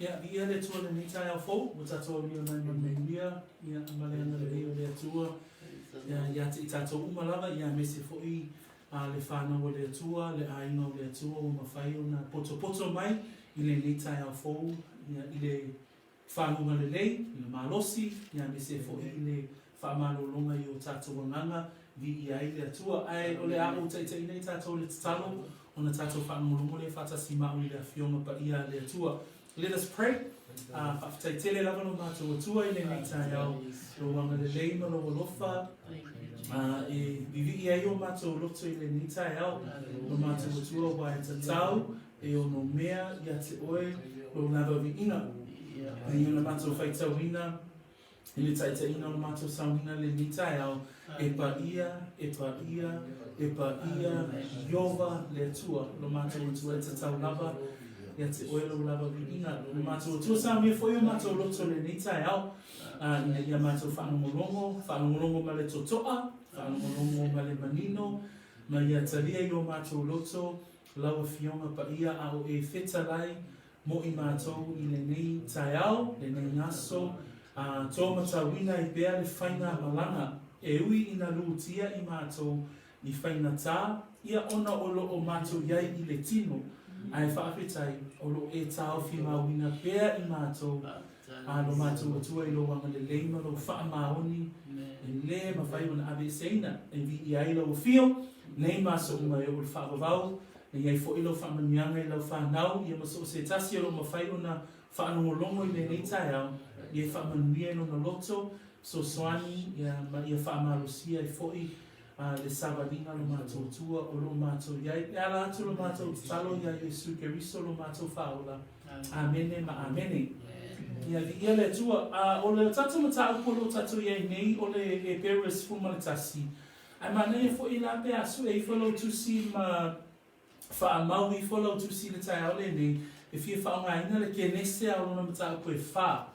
Ia, viia le Atua i lenei taeao fou, ua tatou aulia mai ma le manuia, ia, ma le agalelei o le Atua, ia, ia te i tatou uma lava, ia, aemaise foi a le fanau a le Atua, le aiga o le Atua ua mafai ona potopoto mai i lenei taeao fou, ia, i le faguga lelei, i le malosi, ia, aemaise foi i le faamalologa i o tatou agaga, viia ai le Atua. Ae o le a ou taitaiina i tatou i le tatalo, ona tatou faalogologo lea faatasi ma au i le Afioga Paia a le Atua. Let us pray. Faafetai tele lava lo matou Atua i lenei taeao, lou agalelei ma lou alofa, e vivii ai o matou loto i lenei taeao, lo matou Atua aua e tatau e onomea ia te oe lou lava viiga. E i ona matou faitauina I le taitaiina o le matou sauniga i lenei taeao, e paia, e paia, e paia Ieova le Atua, lo matou Atua e tatau lava ia te oe lou lava viiga. Lo matou Atua, saunia foi o matou loto i lenei taeao, ina ia matou faalogologo, faalogologo ma le totoa, faalogologo ma le manino, ma ia talia i o matou loto lau Afioga paia a o e fetalai Mo i matou i lenei taeao, lenei aso, a tō matauina ai pea le faiga malaga e ui ina lutia i matou i faigata ia ona o lo o matou i ai i le tino, ae faafetai o lo o e taofi mauina pea i matou a lo matou Atua i lou agalelei ma lou faamaoni e le mafai ona aveeseina e viia ai lau afio nei ma aso uma e oo i le faavavau E i ai foi lau faamanuiaga i lau fanau, ia ma so o se tasi o lo o mafai ona faalogologo i lenei taeao, ia e faamanuia i lona loto, fesoasoani, ia, ma ia faamalosia ai foi le savaliga o lo matou Atua o lo o matou i ai. E ala atu lo matou tatalo iā Iesu Keriso lo matou Faaola. Amene ma amene. Ia viia le Atua. A o le tatou mataupu o lo o tatou i ai nei o le Eperu e 11, Ae manaia foi la pe a sue ifo lau tusi ma faamau ifo lau tusi i le taeao lenei, e fia faaaogaina le Kenese a o lona mataupu e fa.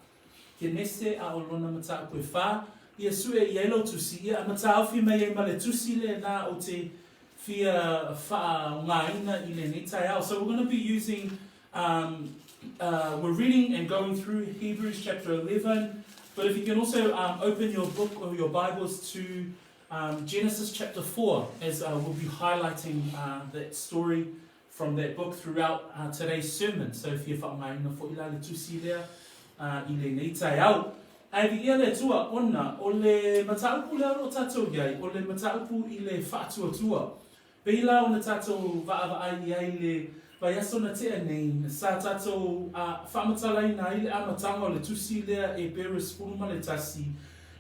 Kenese a o lona mataupu e fa, ia sue i ai lau tusi, ia a mataofi mai ai ma le tusi lena ou te fia faaaogaina i lenei taeao. So we're gonna be using um, uh, we're reading and going through Hebrews chapter 11, but if you can also um, open your book or your Bibles to um, Genesis chapter 4, as uh, we'll be highlighting uh, that story from that book throughout uh, today's sermon. So if you're whaangaina fo ila le tusi lea uh, i lenei taeao. Ae viia le Atua, ona o le mataupu lea o lo o tatou i ai, o le mataupu i le faatuatua. Pei la ona tatou vaavaai i ai i le vaiaso na tea nei, sa tatou faamatalaina ai le amataga o le tusi lea Eperu 11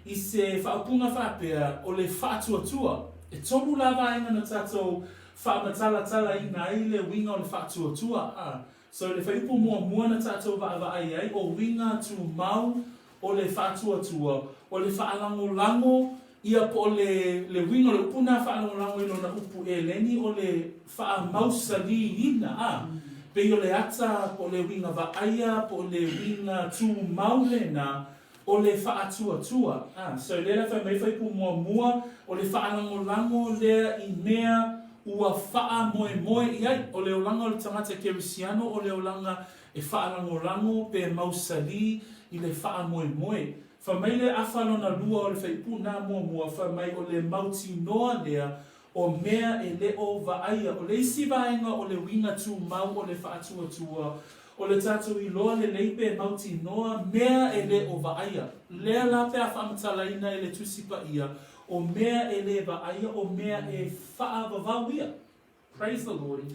i se faaupuga faapea, o le faatuatua. E tolu la vaega na tatou faamatalatalaina ai le uiga o le faatuatua, a. So le fuaiupu muamua na tatou vaavaai ai, o uiga tumau o le faatuatua, o le faalagolago ia po o le le uiga o le upu na faalagolago i lona upu Eleni o le faamausalīina, a, pei o le ata po o le uiga vaaia po o le uiga tumau lena o le faatuatua. A, so lea la fai mai fuaiupu muamua o le faalagolago lea i mea ua faamoemoe i ai. O le olaga o le tagata Kerisiano o le olaga e faalagolago pe mausalī i le faamoemoe. Fai mai le afa lona lua o le fuaiupu na muamua, fai mai o le mautinoa lea o mea e le o vaaia. O le isi vaega o le uiga tumau o le faatuatua, o le tatou iloa lelei pe mautinoa mea e le o vaaia. Lea la pe a faamatalaina e le Tusi Paia, o mea e le vaaia, o mea e faavavau ia. Praise the Lord.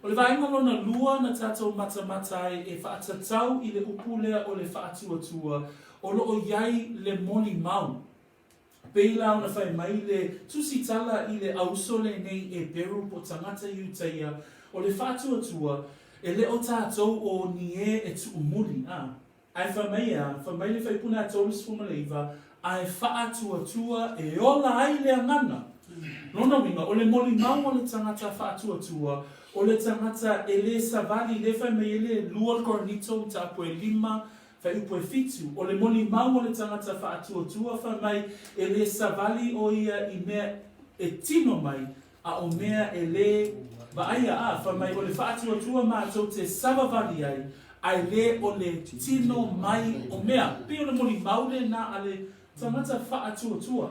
O le vaega lona lua na tatou matamata ai e faatatau i le upu lea o le faatuatua, o lo o i ai le molimau. Pei la ona fai mai le tusitala i le auso lenei Eperu po tagata Iutaia, o le faatuatua, e le o tatou o ni e e tuumuli, a. Ae fai mai e a? Fai mai le fuaiupu na 39, Ae faatuatua e ola ai le agaga. Lona uiga, o le molimau a le tagata faatuatua, o le tagata e le savali, lea fai mai ai le lua Korinito mataupu e lima, fuaiupu e fitu, o le molimau a le tagata faatuatua, fai mai e le savali o ia i mea e tino mai, a o mea e le vaaia, a, fai mai o le faatuatua matou te savavali ai, Ae lē o le tino mai o mea. Pei o le molimau lena a le tagata faatuatua.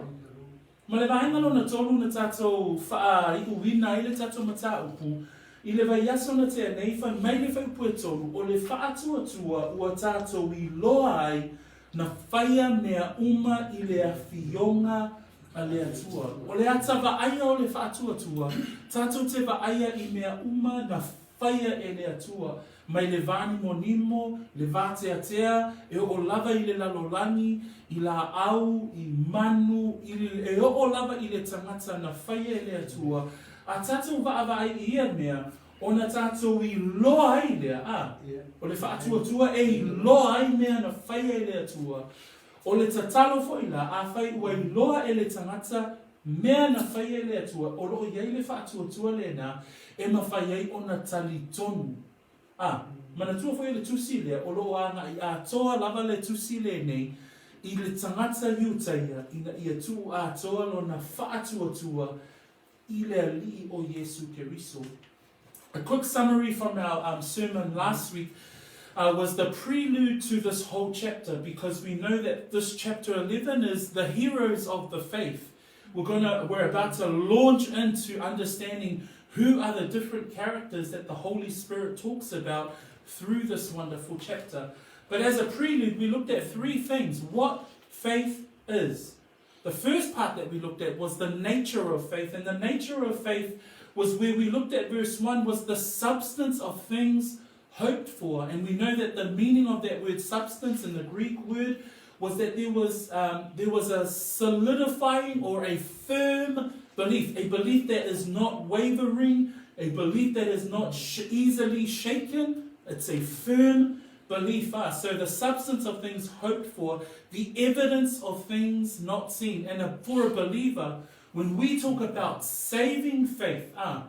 Ma le vaega lona tolu na tatou faaiuina ai le tatou mataupu, i le vaiaso na tea nei, fai mai le fuaiupu e tolu, o le faatuatua ua tatou iloa ai na faia mea uma i le afioga a le Atua. O le ata vaaia o le faatuatua, tatou te vaaia i mea uma na faia e le Atua, mai le vānimonimo, le vāteatea, e oo lava i le lalolagi, i lāau, i manu, i, e oo lava i le tagata na faia e le Atua, a tatou vaavaai i ia mea, ona tatou iloa ai lea, a, o le faatuatua e iloa ai mea na faia e le Atua. O le tatalo foi la, afai ua iloa e le tagata mea na faia e le Atua, o lo o i ai le faatuatua lena e mafai ai ona talitonu. A, manatua foi o le tusi lea, o lo o agai atoa lava le tusi lenei i le tagata Iutaia ina ia tuu atoa lona faatuatua i le Alii o Iesu Keriso. A quick summary from our um, sermon last week uh, was the prelude to this whole chapter because we know that this chapter 11 is the heroes of the faith. We're gonna, we're about to launch into understanding who are the different characters that the Holy Spirit talks about through this wonderful chapter. But as a prelude, we looked at three things what faith is. The first part that we looked at was the nature of faith, and the nature of faith was where we looked at verse 1 was the substance of things hoped for. And we know that the meaning of that word substance in the Greek word was that there was, um, there was a solidifying or a firm belief, a belief that is not wavering, a belief that is not sh- easily shaken. It's a firm belief. Ah. So the substance of things hoped for, the evidence of things not seen. And a, for a believer, when we talk about saving faith, ah,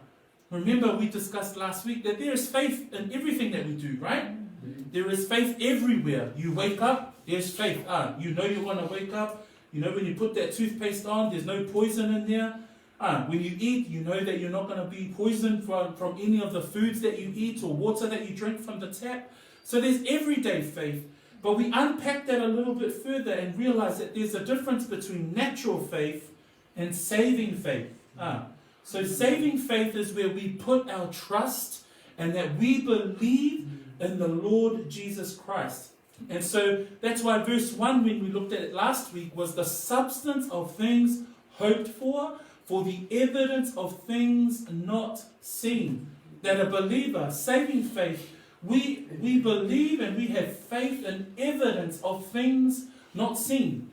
remember we discussed last week that there is faith in everything that we do, right? Mm-hmm. There is faith everywhere. You wake up, there's faith. Ah, you know you're going to wake up. You know when you put that toothpaste on, there's no poison in there. Ah, when you eat, you know that you're not going to be poisoned from, from any of the foods that you eat or water that you drink from the tap. So there's everyday faith. But we unpack that a little bit further and realize that there's a difference between natural faith and saving faith. Ah, so saving faith is where we put our trust and that we believe in the Lord Jesus Christ. And so that's why verse 1, when we looked at it last week, was the substance of things hoped for, for the evidence of things not seen. That a believer, saving faith, we, we believe and we have faith in evidence of things not seen.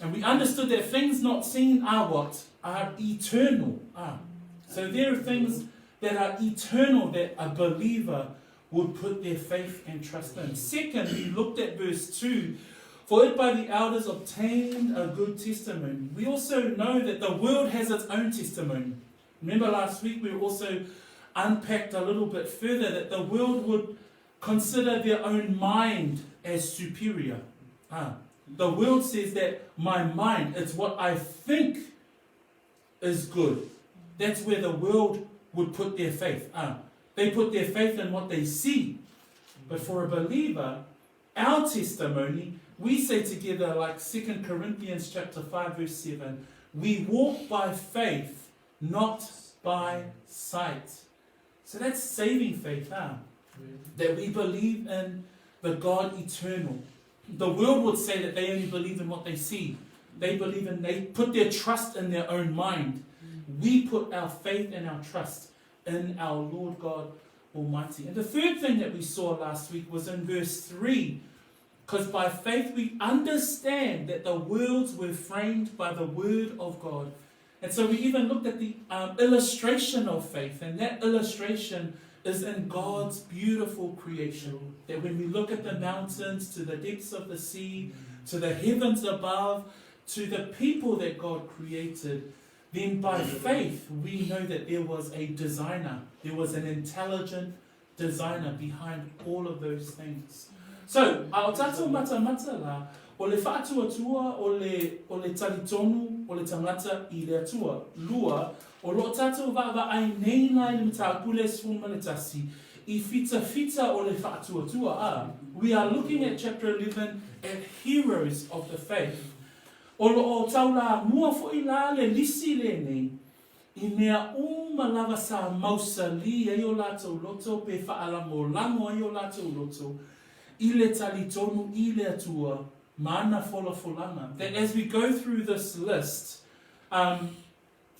And we understood that things not seen are what? Are eternal. Ah. So there are things that are eternal that a believer would put their faith and trust in. Second, we looked at verse 2 For it by the elders obtained a good testimony. We also know that the world has its own testimony. Remember last week we also unpacked a little bit further that the world would consider their own mind as superior. Ah, the world says that my mind, it's what I think is good. That's where the world would put their faith. Ah, they put their faith in what they see. But for a believer, our testimony, we say together like 2 Corinthians chapter 5 verse 7, we walk by faith, not by sight. So that's saving faith, huh? That we believe in the God eternal. The world would say that they only believe in what they see. They believe in, they put their trust in their own mind. We put our faith and our trust in our Lord God Almighty. And the third thing that we saw last week was in verse 3. Because by faith we understand that the worlds were framed by the word of God. And so we even looked at the um, illustration of faith, and that illustration is in God's beautiful creation. That when we look at the mountains, to the depths of the sea, to the heavens above, to the people that God created, then by faith we know that there was a designer, there was an intelligent designer behind all of those things. So, a o tātou matamata la, o le whaatuatua o le, o le talitonu o le tangata i le Atua. Lua, o lo o tātou vaavaai nei la i le mataupu le 11, i fitafita o le faatuatua, a We are looking at chapter 11 at heroes of the faith. O lo o taulamua foi la le lisi lenei i mea uma lava sa mausali ai o latou loto pe faalagolago ai o latou loto i le talitonu i le Atua ma ana folafolaga. That as we go through this list um,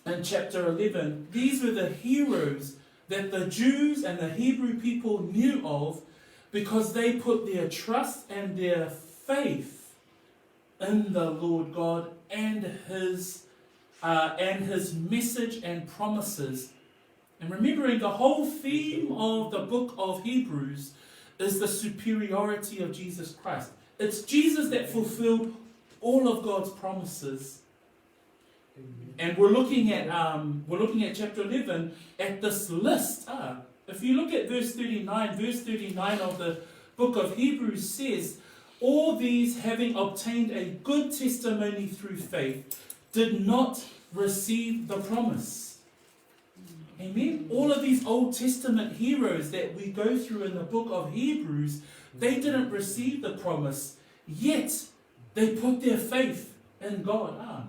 in chapter 11, these were the heroes that the Jews and the Hebrew people knew of because they put their trust and their faith in the Lord God and his, uh, and his message and promises. And remembering the whole theme of the book of Hebrews is the superiority of Jesus Christ. It's Jesus that fulfilled all of God's promises. And we're looking at um, we're looking at chapter 11 at this list. Ah, if you look at verse 39, verse 39 of the book of Hebrews says, All these having obtained a good testimony through faith, did not receive the promise. Amen. All of these Old Testament heroes that we go through in the book of Hebrews, they didn't receive the promise, yet they put their faith in God. Ah.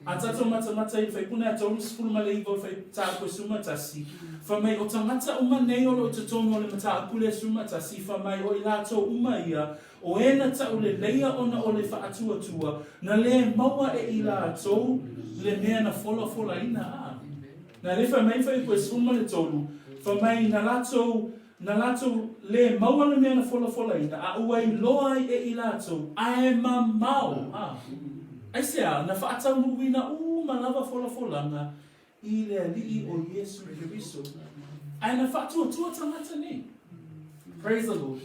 A tatou matamata i le faipuna e 39 o le faitaupu e 11, fa mai o tagata uma nei o lo o i totonu o le mataupu lea 11, fa mai o i latou uma ia, o e na tauleleia ona o le faatuatua, na lē maua e i latou le mea na folafolaina. A. Na le fai mai fuaiupu e 13, fa mai na latou, na latou lē maua le mea na folafolaina, a ua iloa ai e i latou, ae mamao. A. Aisea, na faataunuuina uma lava folafolaga i le Alii o Iesu Keriso, ae na faatuatua tagata nei. Praise the Lord.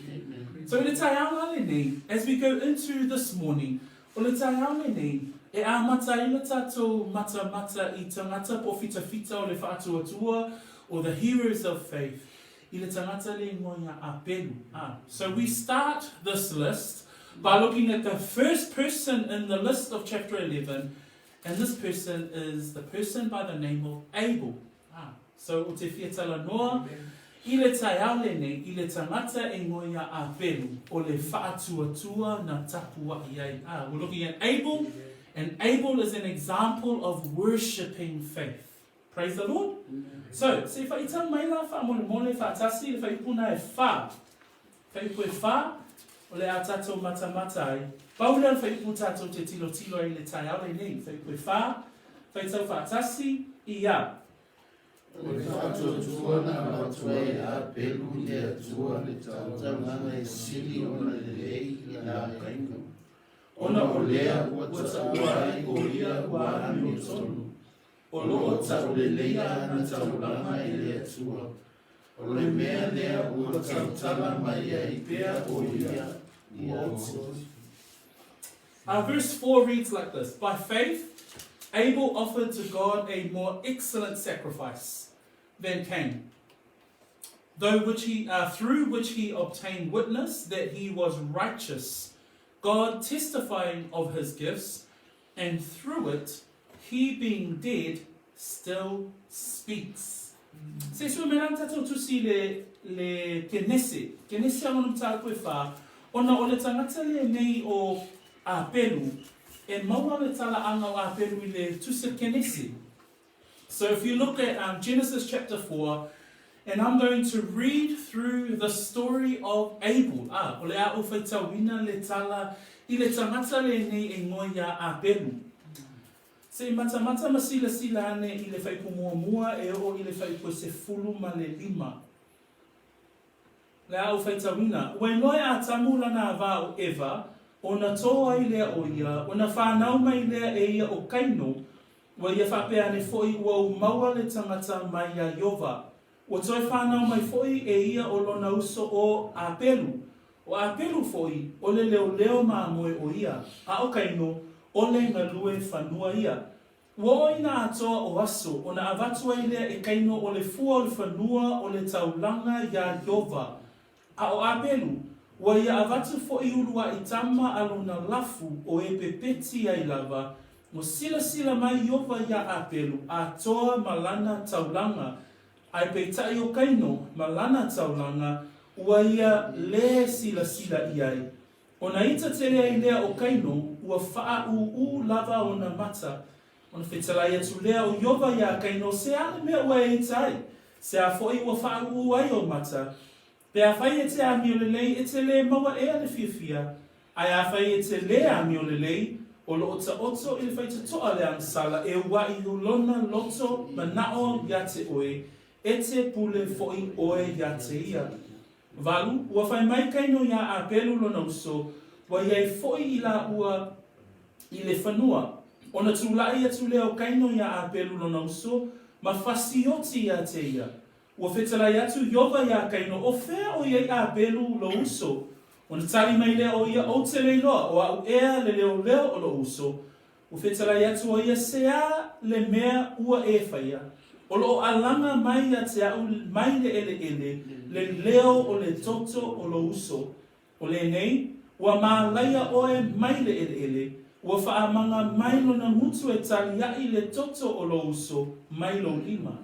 So i le taeao la lenei, as we go into this morning, o le taeao lenei, e amata ai le tatou matamata i tagata po o fitafita o le faatuatua, or the heroes of faith, i le tagata le ingoa ia Apelu. Ah. So we start this list by looking at the first person in the list of chapter 11, And this person is the person by the name of Abel. Ah, so o te fia talanoa i le taeao lenei i le tangata e ngoia a Pelu o le faatuatua na tapua'i ai. Ah, we're looking at Abel, and Abel is an example of worshipping faith. Praise the Lord. So, se whaitau mai la whaamolemole whaatasi le whaipuna e wha. Whaiupu e wha, o le a tatou matamata ai. Pau lea o le whaiupu tatou te tilotilo ai i le taeao lenei. Whaiupu e wha, whaitau whaatasi, i a. O le faatuatua na avatu ai e Apelu i le Atua le tautalaga e sili ona lelei i la Kaina, ona o lea ua taua ai o ia ua amiotonu, O lo o tauleleia ana taulaga e le Atua. O le mea lea ua tautala mai ai pea o ia ua oti. Uh, verse 4 reads like this By faith, Abel offered to God a more excellent sacrifice than Cain, though which he, uh, through which he obtained witness that he was righteous, God testifying of his gifts, and through it, he being dead, still speaks. Se sue me rā tatou tusi le, le Kenese, Kenese a lona mataupu e whā, ona o le tangata lenei o Apelu, e maua le tala'aga o Apelu i le tusi o Kenese. So if you look at um, Genesis chapter 4, and I'm going to read through the story of Abel. Ah, o le a ou faitauina le tala i le tagata lenei e ngoe iā Apelu. Se i matamata ma silasila ane i le faaipu muamua e oo i le faaipu e 15. Le a ou faitauina, ua iloa e Atamu lana avā o Eva, ona tō ai lea o ia, ona whanau mai lea e ia o Kaino, ua ia faapea ane foi ua u maua le tagata mai iā Iova. Ua toe whanau mai foi e ia o lona uso o Apelu. O Apelu foi, o le leoleo mamoe o ia, a o Kaino, o le galue fanua ia. Ua oo i nā atoa o aso, ona avatu ai lea e Kaino o le fua o le fanua o le taulaga iā Iova. A o Apelu, ua ia avatu foʻi uluaʻi tama a lona lafu o e pepeti ai lava, ua silasila mai Iova iā Apelu atoa ma lana taulaga. Ae peitai o Kaino ma lana taulaga ua ia lē silasila i ai. Ona ita tele ai lea o Kaino ua faaūū lava ona mata. Ona fetalai atu lea o Iova iā Kaino, Se a le mea ua e ita ai? Se a foi ua faaūū ai ou mata? Pe afai e te amio lelei, e te lē maua ea le fiafia, ae afai e te lē amio lelei, o loo taoto i le faitotoa le agasala e uaʻi lona loto manao iā te oe, e te pule foʻi oe iā te ia. Valu, ua fai mai Kaino iā Apelu lona uso, ua iai foʻi i lāua i le fanua. Ona tulaʻi atu lea o Kaino iā Apelu lona uso, ma fasioti iā te ia. Ua fetalai atu Iova iā Kaino, O fea o iai Apelu lou uso? Ona tali mai lea o ia, Ou te le iloa, o aʻu ea le leoleo o loʻu uso. Ua fetalai atu o ia, Se a le mea ua e faia? O loo alaga mai ia te aʻu mai le eleele le leo o le toto o lou uso. O lenei, ua mālaia oe mai le eleele, ua faamaga mai lona gutu e taliaʻi le toto o lou uso mai lou lima,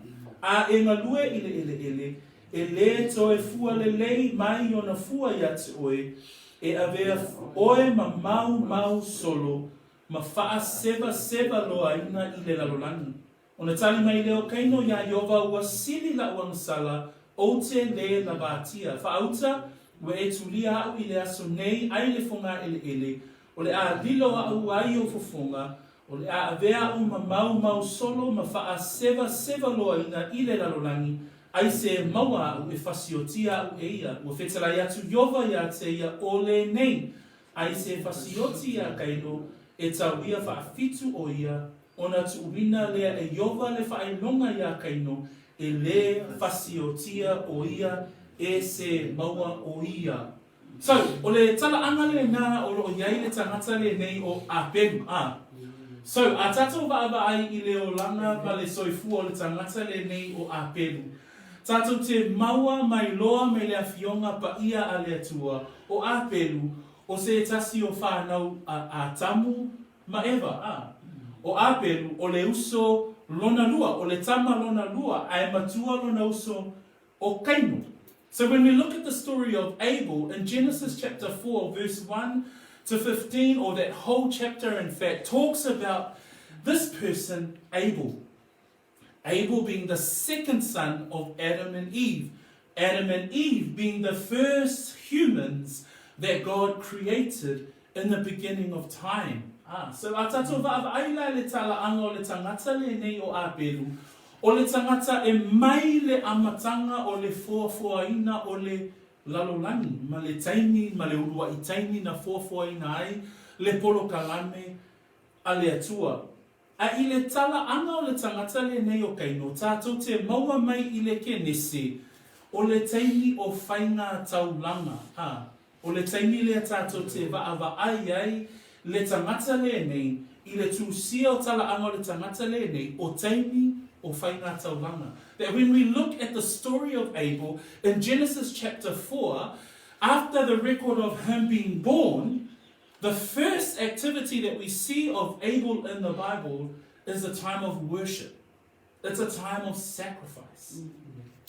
a e galue i le eleele, e lē toe fua lelei mai ona fua iā te oe, e avea oe ma maumau solo ma faasevaseva loaina i le lalolagi. Ona tali mai lea o Kaino iā Iova, Ua sili laʻu agasala, ou te lē lavatia. Faauta, ua e tulia aʻu i le aso nei ai le fogāʻeleʻele, o le a lilo aʻu ai ou fofoga, o le a avea aʻu ma maumau solo ma faasevaseva loaina i le lalolagi, aise e maua aʻu e fasiotia aʻu e ia. Ua fetalai atu Iova iā te ia, O lenei, aise e fasioti iā Kaino, e tau ia faafitu o ia, Ona tuuina lea e Iova le faailoga iā Kaino, e lē fasiotia o ia e se maua o ia. So, o le talaaga lenā o loo iai le tagata lenei o Apelu, a. So, a tatou vaavaai i le olaga ma le soifua o le tagata lenei o Apelu, tatou te maua mai loa mai le Afioga Paia a le Atua, o Apelu, o se tasi o whanau a Atamu ma Eva, a. O Apelu, o le uso lona lua, o le tama lona lua, ae matua lona uso o Kaino. So when we look at the story of Abel in Genesis chapter 4 verse 1 to 15, or that whole chapter in fact, talks about this person, Abel. Abel being the second son of Adam and Eve. Adam and Eve being the first humans that God created in the beginning of time. Ah, so a tatou vaavaai la i le talaaga o le tagata lenei o Abelu, o le tagata e mai le amataga o le foafoaina o le lalolagi, ma le taimi ma le uluai taimi na foafoaina ai le polokalame a le Atua. A i le talaaga o le tagata lenei o Kaino tatou te maua mai i le Kenese, o le taimi o faiga taulaga, a, o le taimi lea tatou te vaavaai ai le tagata lenei i le tusia o talaaga o le tagata lenei o taimi o faiga taulaga. That when we look at the story of Abel in Genesis chapter 4, after the record of him being born, The first activity that we see of Abel in the Bible is a time of worship. It's a time of sacrifice.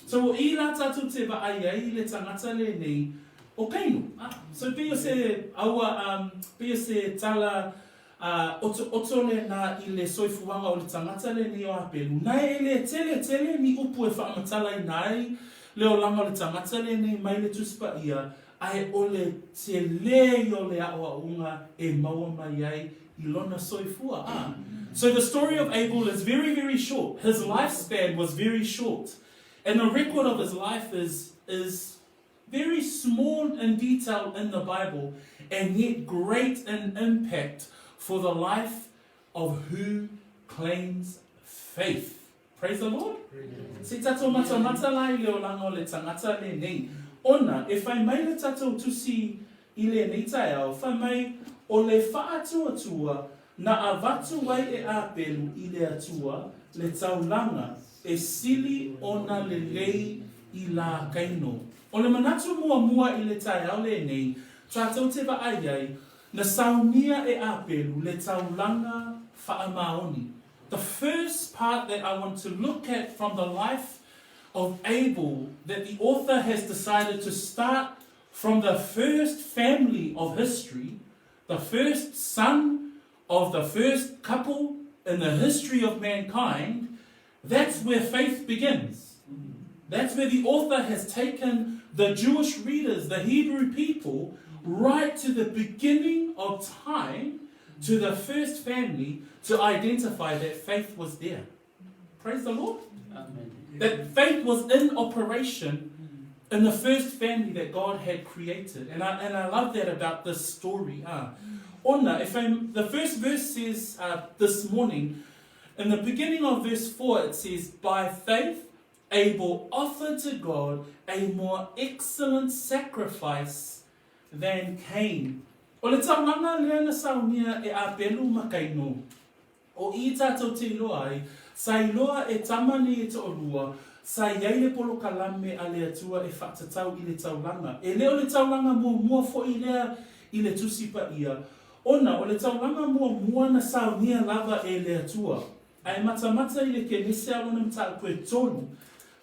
So o i la tatou te vaai ai i le tagata lenei o Kaino. Ah, so pei o se aua, um, pei o se tala uh, otooto lenā i le soifuaga o le tagata lenei o Apelu. Nae e le tele tele ni upu e faamatalaina ai le olaga o le tagata lenei mai le Tusi Paia, Ae o le tele ia o le aʻoaʻoga e maua mai ai i lona soifua, a. So the story of Abel is very, very short. His lifespan was very short. And the record of his life is, is very small in detail in the Bible and yet great in impact for the life of who claims faith. Praise the Lord. Se i tatou matamata la i le olaga o le tagata lenei, ona e fai mai le tatou tusi i lenei taeao, fai mai, o le faatuatua na avatu ai e Apelu i le Atua le taulaga e sili ona lelei i la Kaino. O le manatu muamua i le taeao lenei, tatou te vaai ai, na saunia e Apelu le taulaga faamaoni. The first part that I want to look at from the life of Abel that the author has decided to start from the first family of history, the first son of the first couple in the history of mankind, that's where faith begins. That's where the author has taken the Jewish readers, the Hebrew people, right to the beginning of time, to the first family, to identify that faith was there. Praise the Lord. Amen. That faith was in operation in the first family that God had created. And I, and I love that about this story. Ona, if I'm, the first verse says this morning, in the beginning of verse 4, it says, By faith, Abel offered to God a more excellent sacrifice than Cain. O le taulaga lea na saunia e Apelu ma Kaino. O i tatou te iloa ai, sa iloa e tama nei e toalua, sa i ai le polokalame a le Atua e faatatau i le taulaga. E le o le taulaga muamua foi lea i le Tusi Paia, ona o le taulaga muamua na saunia lava e le Atua. Ae matamata i le Kenese a lona mataupu e tolu,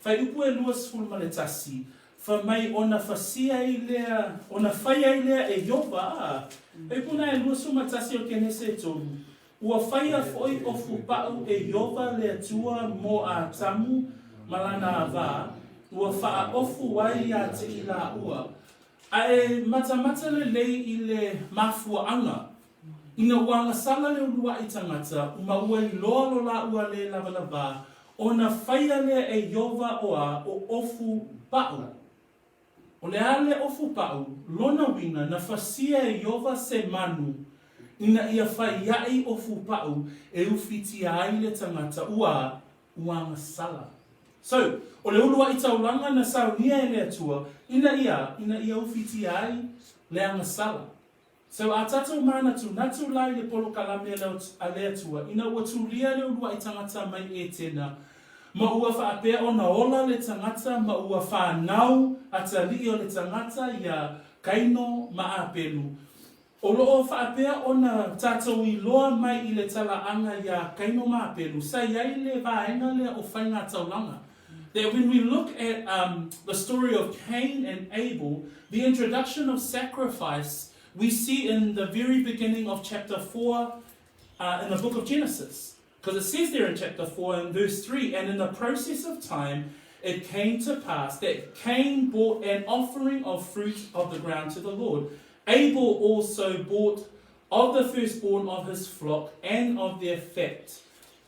faiupu e 21, Fa mai ona fasia ai lea, ona fai ai lea e Ioba, a, faiupu na e 21 o Kenese e tolu, Ua faia foi ofu pa'u e Ioba le Atua mo Atamu ma lana avā, ua faaofu ai iā te i lāua. A e matamata lelei i le mafuaaga, ina ua agasala le uluaʻi tagata ma ua iloa lo lāua lē lavalavā, ona faia lea e Ioba oa o ofu pa'u. O le a le ofu pa'u, lona uiga na fasia e Iova se manu ina ia fai aʻi ofu pa'u e ufitia ai le tagata ua ua agasala. So, o le uluaʻi taulaga na saunia e le Atua ina ia ina ia ufitia ai le agasala. So a tatou mānatunatu la i le polokalame a le Atua ina ua tulia le uluaʻi tagata mai Etena, ma ua faapea ona ola le tagata ma ua fanau atalii o le tagata iā Kaino ma Apelu. O loo faapea ona tatou iloa mai i le talaaga iā Kaino ma Apelu sa i ai le vaega lea o faigataulaga. That when we look at um, the story of Cain and Abel, the introduction of sacrifice we see in the very beginning of chapter 4 in the book of Genesis. Because it says there in chapter 4 and verse 3 And in the process of time, it came to pass that Cain brought an offering of fruit of the ground to the Lord. Abel also brought of the firstborn of his flock and of their fat.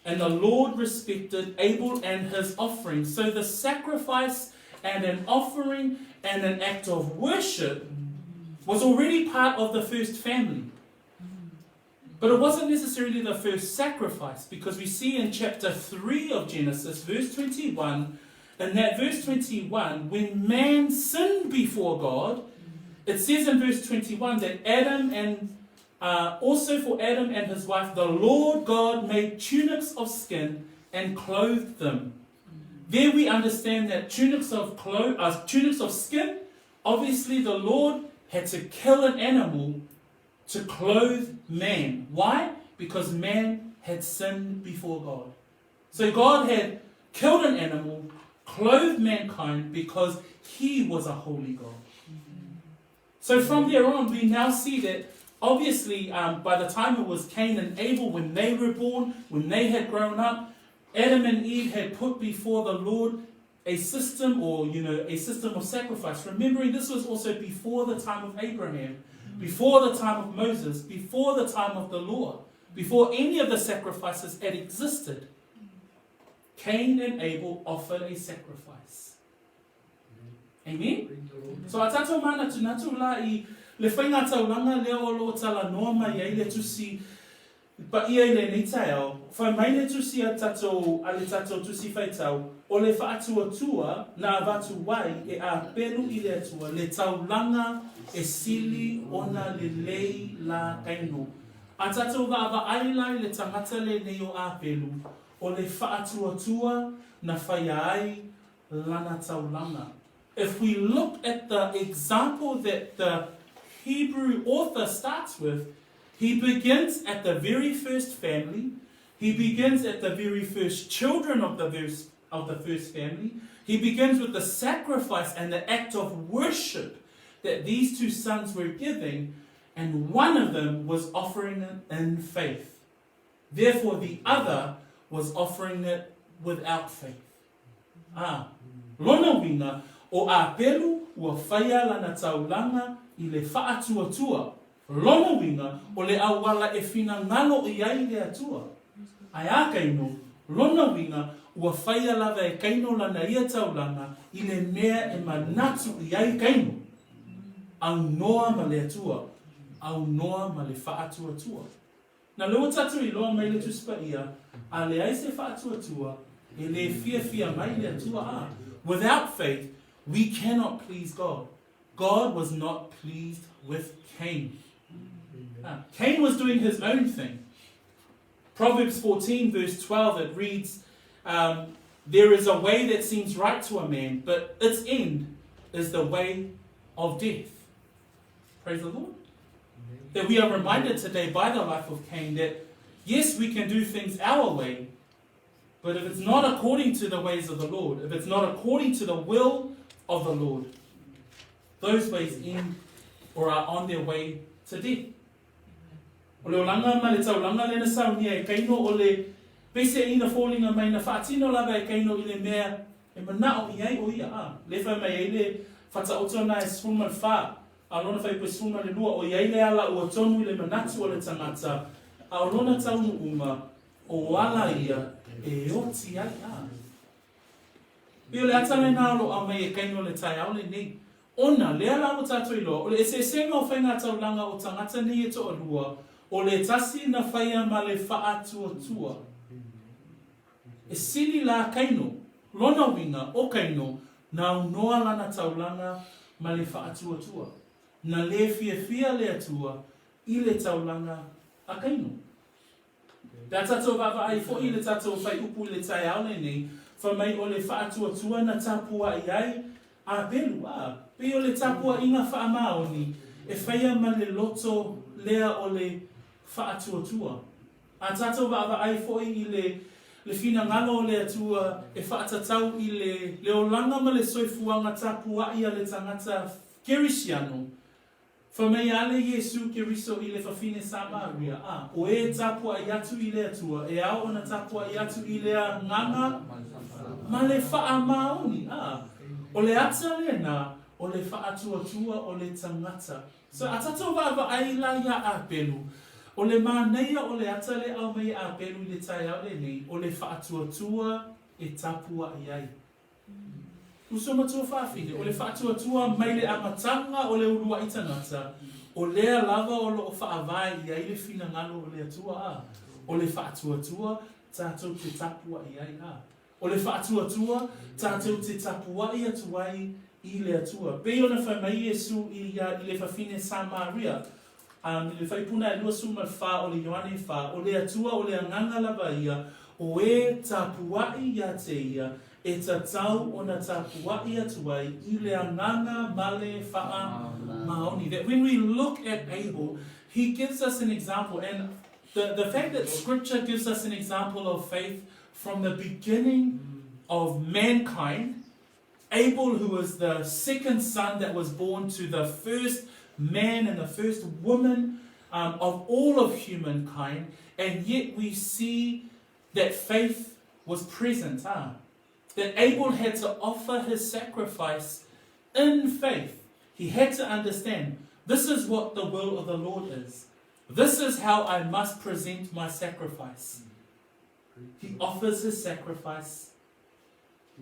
And the Lord respected Abel and his offering. So the sacrifice and an offering and an act of worship was already part of the first family. But it wasn't necessarily the first sacrifice because we see in chapter 3 of Genesis, verse 21, in that verse 21, when man sinned before God, it says in verse 21 that Adam and also for Adam and his wife, the Lord God made tunics of skin and clothed them. There we understand that tunics of, clo- tunics of skin, obviously the Lord had to kill an animal to clothe man. Why? Because man had sinned before God. So God had killed an animal, clothed mankind because he was a holy God. So from there on, we now see that obviously by the time it was Cain and Abel, when they were born, when they had grown up, Adam and Eve had put before the Lord a system or, you know, a system of sacrifice. Remembering this was also before the time of Abraham, before the time of Moses, before the time of the law, before any of the sacrifices had existed. Cain and Abel offered a sacrifice. Amen? So a tatou manatunatu la i le faiga taulaga lea o lo o talanoa mai ai le Tusi Paia i lenei taeao, fai mai le tusi a tatou a le tatou Tusi Faitau, o le faatuatua na avatu ai e Apelu i le Atua le taulaga e sili ona lelei la Kaino. A tatou vaavaai la i le tagata lenei o Apelu, o le faatuatua na faia ai lana taulaga. If we look at the example that the Hebrew author starts with, he begins at the very first family, he begins at the very first children of the, verse, of the first family. He begins with the sacrifice and the act of worship that these two sons were giving, and one of them was offering it in faith. Therefore, the other was offering it without faith. Ā, lona uiga, o Āpelu ua whaia lana taulaga i le faatuatua, lona uiga, o le auala e finagalo i ai le Atua. Ae a Kaino, lona uiga, ua whaia lava e Kaino lana ia taulaga i le mea e manatu i ai Kaino. Aunoa ma le Atua, aunoa ma le faatuatua. Na lea ua tatou iloa mai le Tusi Paia, a leai se faatuatua, e lē fiafia mai le Atua a. Without faith, we cannot please God. God was not pleased with Cain. Ah, Cain was doing his own thing. Proverbs 14, verse 12, it reads, um, There is a way that seems right to a man, but its end is the way of death. Praise the Lord. That we are reminded today by the life of Cain that yes, we can do things our way, but if it's not according to the ways of the Lord, if it's not according to the will of the Lord, those ways end or are on their way to death. O le olaga ma le taulaga lea na saunia e Kaino o le peiseaiina foliga mai na faatino lava e Kaino i le mea e manao i ai o ia a le fai mai ai le fataoto na e 14 a lona faipue 12 o i ai le ala ua tonu i le manatu o le tagata a o lona taunuuga o ala ia e oti ai a Pei o le ata lena o lo o aumai e Kaino le taeao lenei. Ona, lea la ua tatou iloa, o le eseesega o faiga taulaga o tagata nei e toalua, o le tasi na faia ma le faatuatua. E sili la Kaino, lona uiga, o Kaino, na aunoa lana taulaga ma le faatuatua. Na lē fiafia le Atua i le taulaga a Kaino. Pe a tatou vaavaai foi i le tatou whaiupu i le taeao lenei, fai mai o le faatuatua na tapuai ai Āpelu, ā, pei o le tapuaiga faamaoni e faia ma le loto lea o le faatuatua. A tatou vaavaai foi i le le finagalo o le Atua e faatatau i le le olaga ma le soifuaga tapuai a le tagata Kerisiano, Fai mai a le Iesu Keriso i le fafine Samaria, a, o e tapuai atu i le Atua, e ao ona tapuai atu i le agaga ma le faamaoni, a, o le ata lena o le faatuatua o le tagata. So, a tatou vaavaai la iā Āpelu, o le manaia o le ata le aumai e Āpelu i le taeao lenei, o le faatuatua e tapuai ai. Uso ma tuafafine, o le faatuatua mai le amataga o le uluai tagata, o lea lava o lo o faavae i ai le finagalo o le Atua, a. O le faatuatua tatou te tapuai ai, a. O le faatuatua tatou te tapuai atu ai i le Atua. Pei ona fai mai Iesu i i le fafine Samaria, a, i le faipuna e 24 o le Ioane 4, o le Atua o le agaga lava ia, o e tapuai ia te ia, e tatau ona tapuai atu ai i le agaga ma le faamaoni. That when we look at Abel, he gives us an example. And the, the fact that Scripture gives us an example of faith from the beginning of mankind, Abel, who was the second son that was born to the first man and the first woman of all of humankind, and yet we see that faith was present. Huh? That Abel had to offer his sacrifice in faith. He had to understand this is what the will of the Lord is. This is how I must present my sacrifice. He offers his sacrifice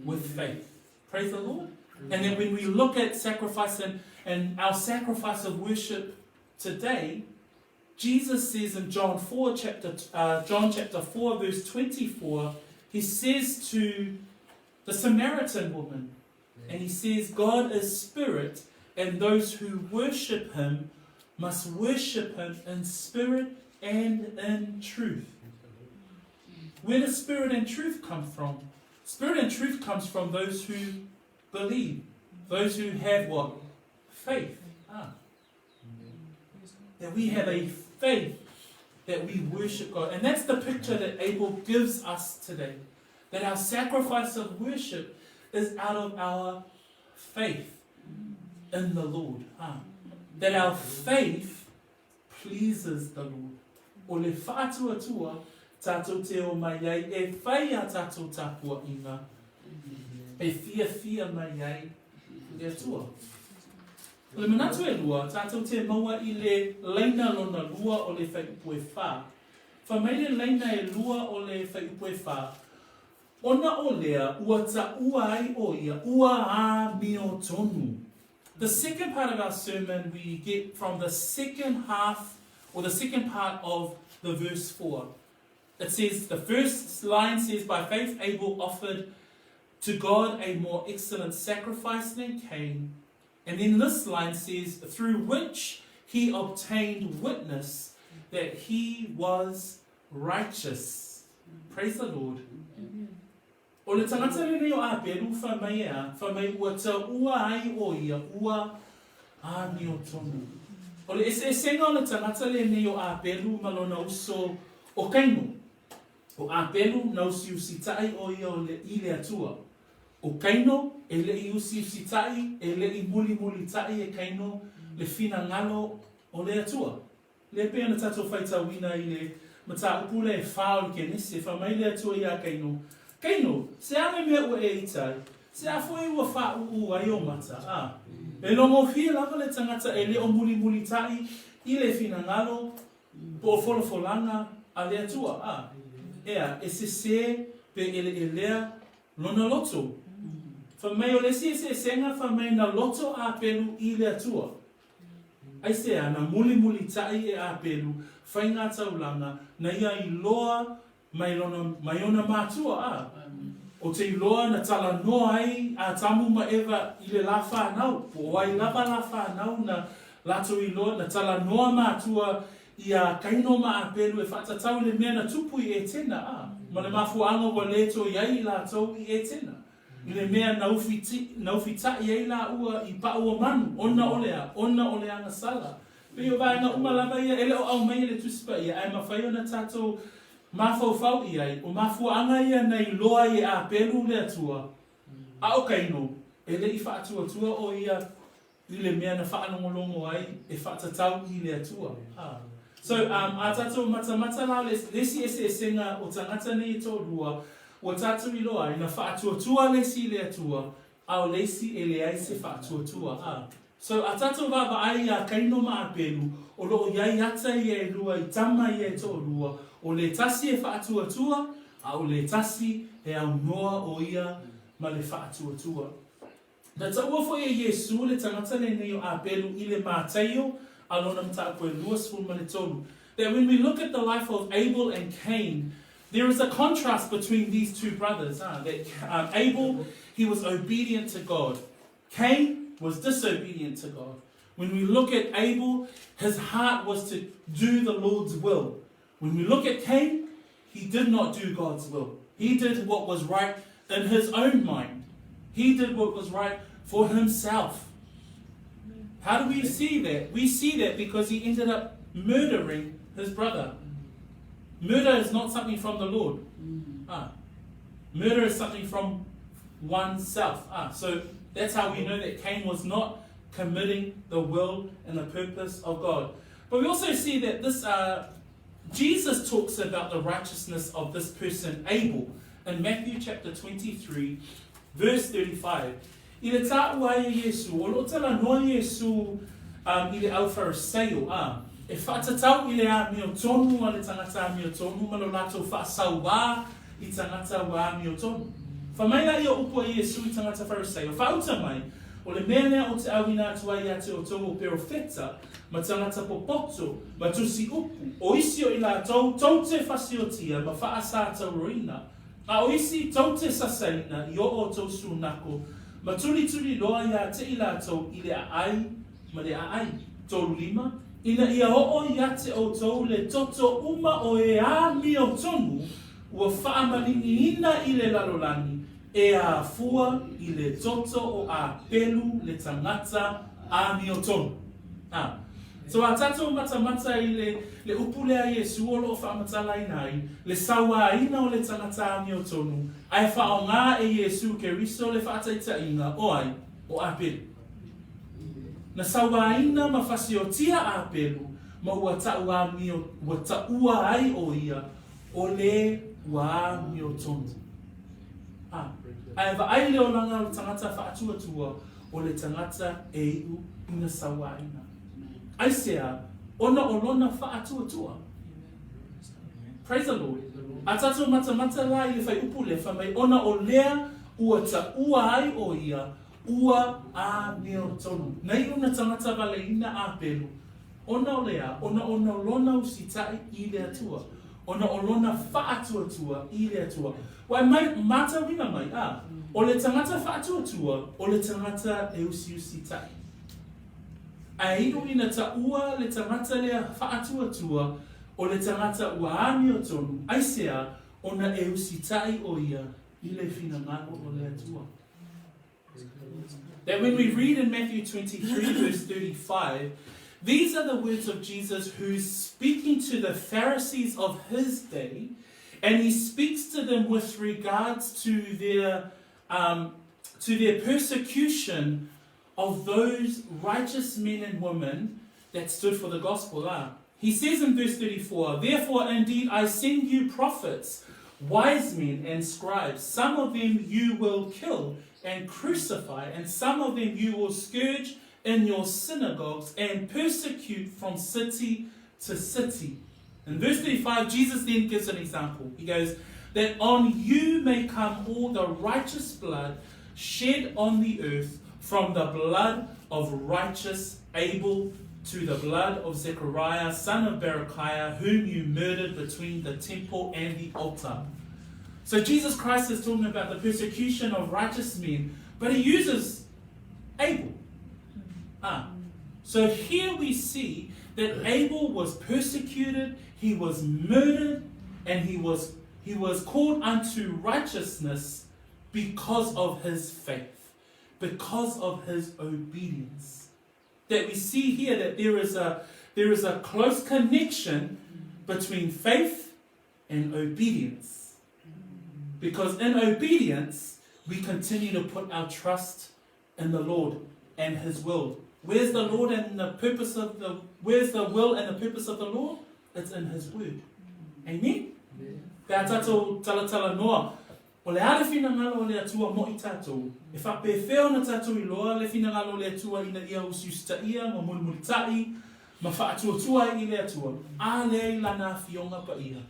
with faith. Praise the Lord. And then when we look at sacrifice and, and our sacrifice of worship today, Jesus says in John 4 chapter John chapter 4 verse 24, he says to the Samaritan woman, and he says, God is spirit, and those who worship him must worship him in spirit and in truth. Where does spirit and truth come from? Spirit and truth comes from those who believe, those who have what? Faith. Ah. That we have a faith that we worship God. And that's the picture that Abel gives us today. That our sacrifice of worship is out of our faith in the Lord. Ah. That our faith pleases the Lord. O le whaatuatua, tātou te o mai ai e whai a tātou tapuainga, e whiawhia mai ai le Atua. O le manatu e lua, tātou te maua i le laina lona lua o le whaiupu e whā. Wha mai le laina e lua o le whaiupu e whā, Ona o lea, ua taua ai o ia, ua āmiotonu. The second part of our sermon we get from the second half or the second part of the verse 4. It says, the first line says, By faith Abel offered to God a more excellent sacrifice than Cain. And then this line says, Through which he obtained witness that he was righteous. Praise the Lord. O le tagata lenei o Āpelu, whai mai e a, whai mai ua taua ai o ia, ua āmiotonu. O le eseesega o le tagata lenei o Āpelu ma lona uso o Kaino. O Āpelu na usiusitaʻi o ia o le, i le Atua. O Kaino, e leʻi usiusitaʻi, e leʻi mulimulitaʻi e Kaino le finagalo o le Atua. Lea pei ona tatou faitauina i le mataupu lea e whā o le Kenese, wha mai le Atua iā Kaino, Kaino, se a le mea ua e ita ai? Se a foi ua whāūū ai o mata, ā? E logofie lava le tangata e le o mulimulitaʻi i le finagalo po o folafolaga a le Atua, ā? Ea, e sesē pe eleelea lona loto. Fai mai o le isi eseesega fai mai na loto Āpelu i le Atua. Aisea, na mulimulitaʻi e Āpelu faiga taulaga na ia iloa mai lona, mai ona matua, a o te iloa na talanoa ai Atamu ma Eva i le la whanau, po o ai lava la whanau na latou iloa, na talanoa matua iā Kaino ma Āpelu e whaatatau i le mea na tupu i Etena, a ma le mafuaaga ua le toe ai i latou i Etena. I le mea na ufi, na ufitaʻi ai lāua i paʻu o manu, ona o le a, ona o le agasala. Pei o vaega uma lava ia, e le o ʻau mai e le Tusi Paia, ae mafai ona tatou mafaufau i ai, o mafuaaga ia na iloa ai e Āpelu le Atua, a o Kaino, e le i faatuatua ʻo ia i le mea na faalogologo ai e faatatau i le Atua. A. So, um, a tatou matamata la le, le isi eseesega o tagata nei e toalua, ua tatou iloa ai, na faatuatua le isi i le Atua, a o le isi e leai se faatuatua. A. So, a tatou vaavaai iā Kaino ma Apelu, o loo i ai ata ia e lua i tama ia e toalua, o le tasi e faatuatua, a o le tasi e aunoa o ia ma le faatuatua. Na taua foi e Iesū le tagata lenei o Āpelu i le Mataio a lona mataupu e 23. That when we look at the life of Abel and Cain, there is a contrast between these two brothers. Ah, that Abel, he was obedient to God. Cain was disobedient to God. When we look at Abel, his heart was to do the Lord's will. When we look at Cain, he did not do God's will. He did what was right in his own mind. He did what was right for himself. How do we see that? We see that because he ended up murdering his brother. Murder is not something from the Lord. Ah. Murder is something from oneself. Ah, so that's how we know that Cain was not committing the will and the purpose of God. But we also see that this Jesus talks about the righteousness of this person, Abel, in Matthew chapter 23, verse 35. I le taua ai e Iesu, o loo talanoa Iesu um, i le au Fariseio, a, e whaatatau i le āmiotonu a le tangata āmiotonu ma lo latou whaasauā i tagata ua āmiotonu. Wha mai la ia upu a Iesu i tagata Fariseio, whaauta mai, o le mea lea o te auina atu ai ia te outou o perofeta, ma tagata popoto, ma tusi upu, o isi o i latou tou te fasiotia ma faasatauroina, a o isi tou te sasaina i o outou sunako, ma tulituli loa iā te i latou i le aai ma le aai. 35, ina ia oo ia te outou le toto uma o e āmiotonu ua faamaliniina i le lalolagi e afua i le toto o Āpelu le tagata āmiotonu. A. So a tatou matamata i le, le upu lea a Iesu o lo o faamatalaina ai, le sauāina o le tagata amiotonu, ae faaaogā e Iesu Keriso le faataitaiga o ai? O Apelu. Na sauāina ma fasiotia a Apelu ma ua ta'u amio, ua taua ai ʻo ia o le ua amiotonu. A, ae vaai le olaga o le tagata faatuatua, o le tagata e iʻu ina sauāina. Aisea? Ona o lona faatuatua. Praise the Lord. A tatou matamata la i le whaiupu lea, whai mai, ona o lea ua taua ai ʻo ia, ua amiotonu. Na iʻu na tagata valeina Apelu, ona o le a? Ona o na lona usitaʻi i le Atua. Ona o lona faatuatua i le Atua. Ua e mai, matauina mai, a, o le tagata faatuatua, o le tagata e usiusitaʻi. Ae iʻu ina taua le tagata lea faatuatua, o le tagata ua amiotonu, aisea, ona e usitaʻi ʻo ia i le finagalo o le Atua. That when we read in Matthew 23 verse 35, these are the words of Jesus who's speaking to the Pharisees of his day, and he speaks to them with regards to their, um, to their persecution of those righteous men and women that stood for the gospel. Ah. He says in verse 34, Therefore indeed I send you prophets, wise men and scribes. Some of them you will kill and crucify, and some of them you will scourge in your synagogues and persecute from city to city. In verse 35, Jesus then gives an example. He goes, That on you may come all the righteous blood shed on the earth, from the blood of righteous Abel to the blood of Zechariah, son of Berechiah, whom you murdered between the temple and the altar. So Jesus Christ is talking about the persecution of righteous men, but he uses Abel. Ah. So here we see that Abel was persecuted, he was murdered, and he was he was called unto righteousness because of his faith, because of his obedience. That we see here that there is a there is a close connection between faith and obedience. Because in obedience, we continue to put our trust in the Lord and His will. Where's the Lord and the purpose of the where's the will and the purpose of the Lord? It's in His word. Amen? Pe a tatou talatala noa, o le a le finagalo o le Atua mo i tatou, e faapefea ona tatou iloa le finagalo o le Atua ina ia usiusitaia ma mulimulitaʻi ma faatuatua ai i le Atua, a lea i lana afioga paia.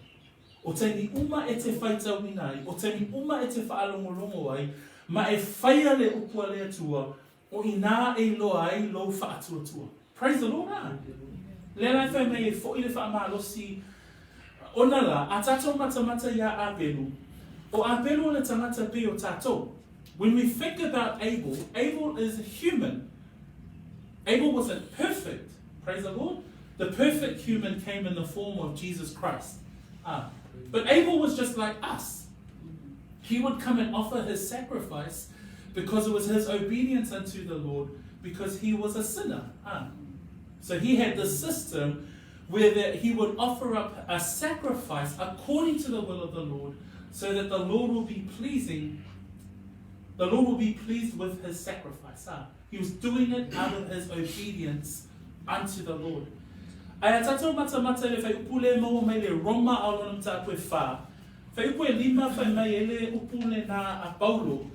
O taimi uma e te faitauina ai, o taimi uma e te faalogologo ai, ma e faia le upu a le Atua, o inā e iloa ai lou faatuatua. Praise the Lord, a! Lea la e fai mai e foʻi le faamalosi ona la, a tatou matamata iā Apelu, o Apelu o le tagata pei o tatou. When we think about Abel, Abel is human. Abel wasn't perfect, praise the Lord. The perfect human came in the form of Jesus Christ. Ah, but Abel was just like us. He would come and offer his sacrifice because it was his obedience unto the Lord, because he was a sinner. Ah. So he had this system where that he would offer up a sacrifice according to the will of the Lord, so that the Lord will be pleasing, the Lord will be pleased with his sacrifice. Ah. He was doing it out of his obedience unto the Lord. Ae a tatou matamata i le whaiupu le maua mai le Roma a o lona mataupu e wha. Whaiupu e lima whai mai e le upu le nā a Paulo.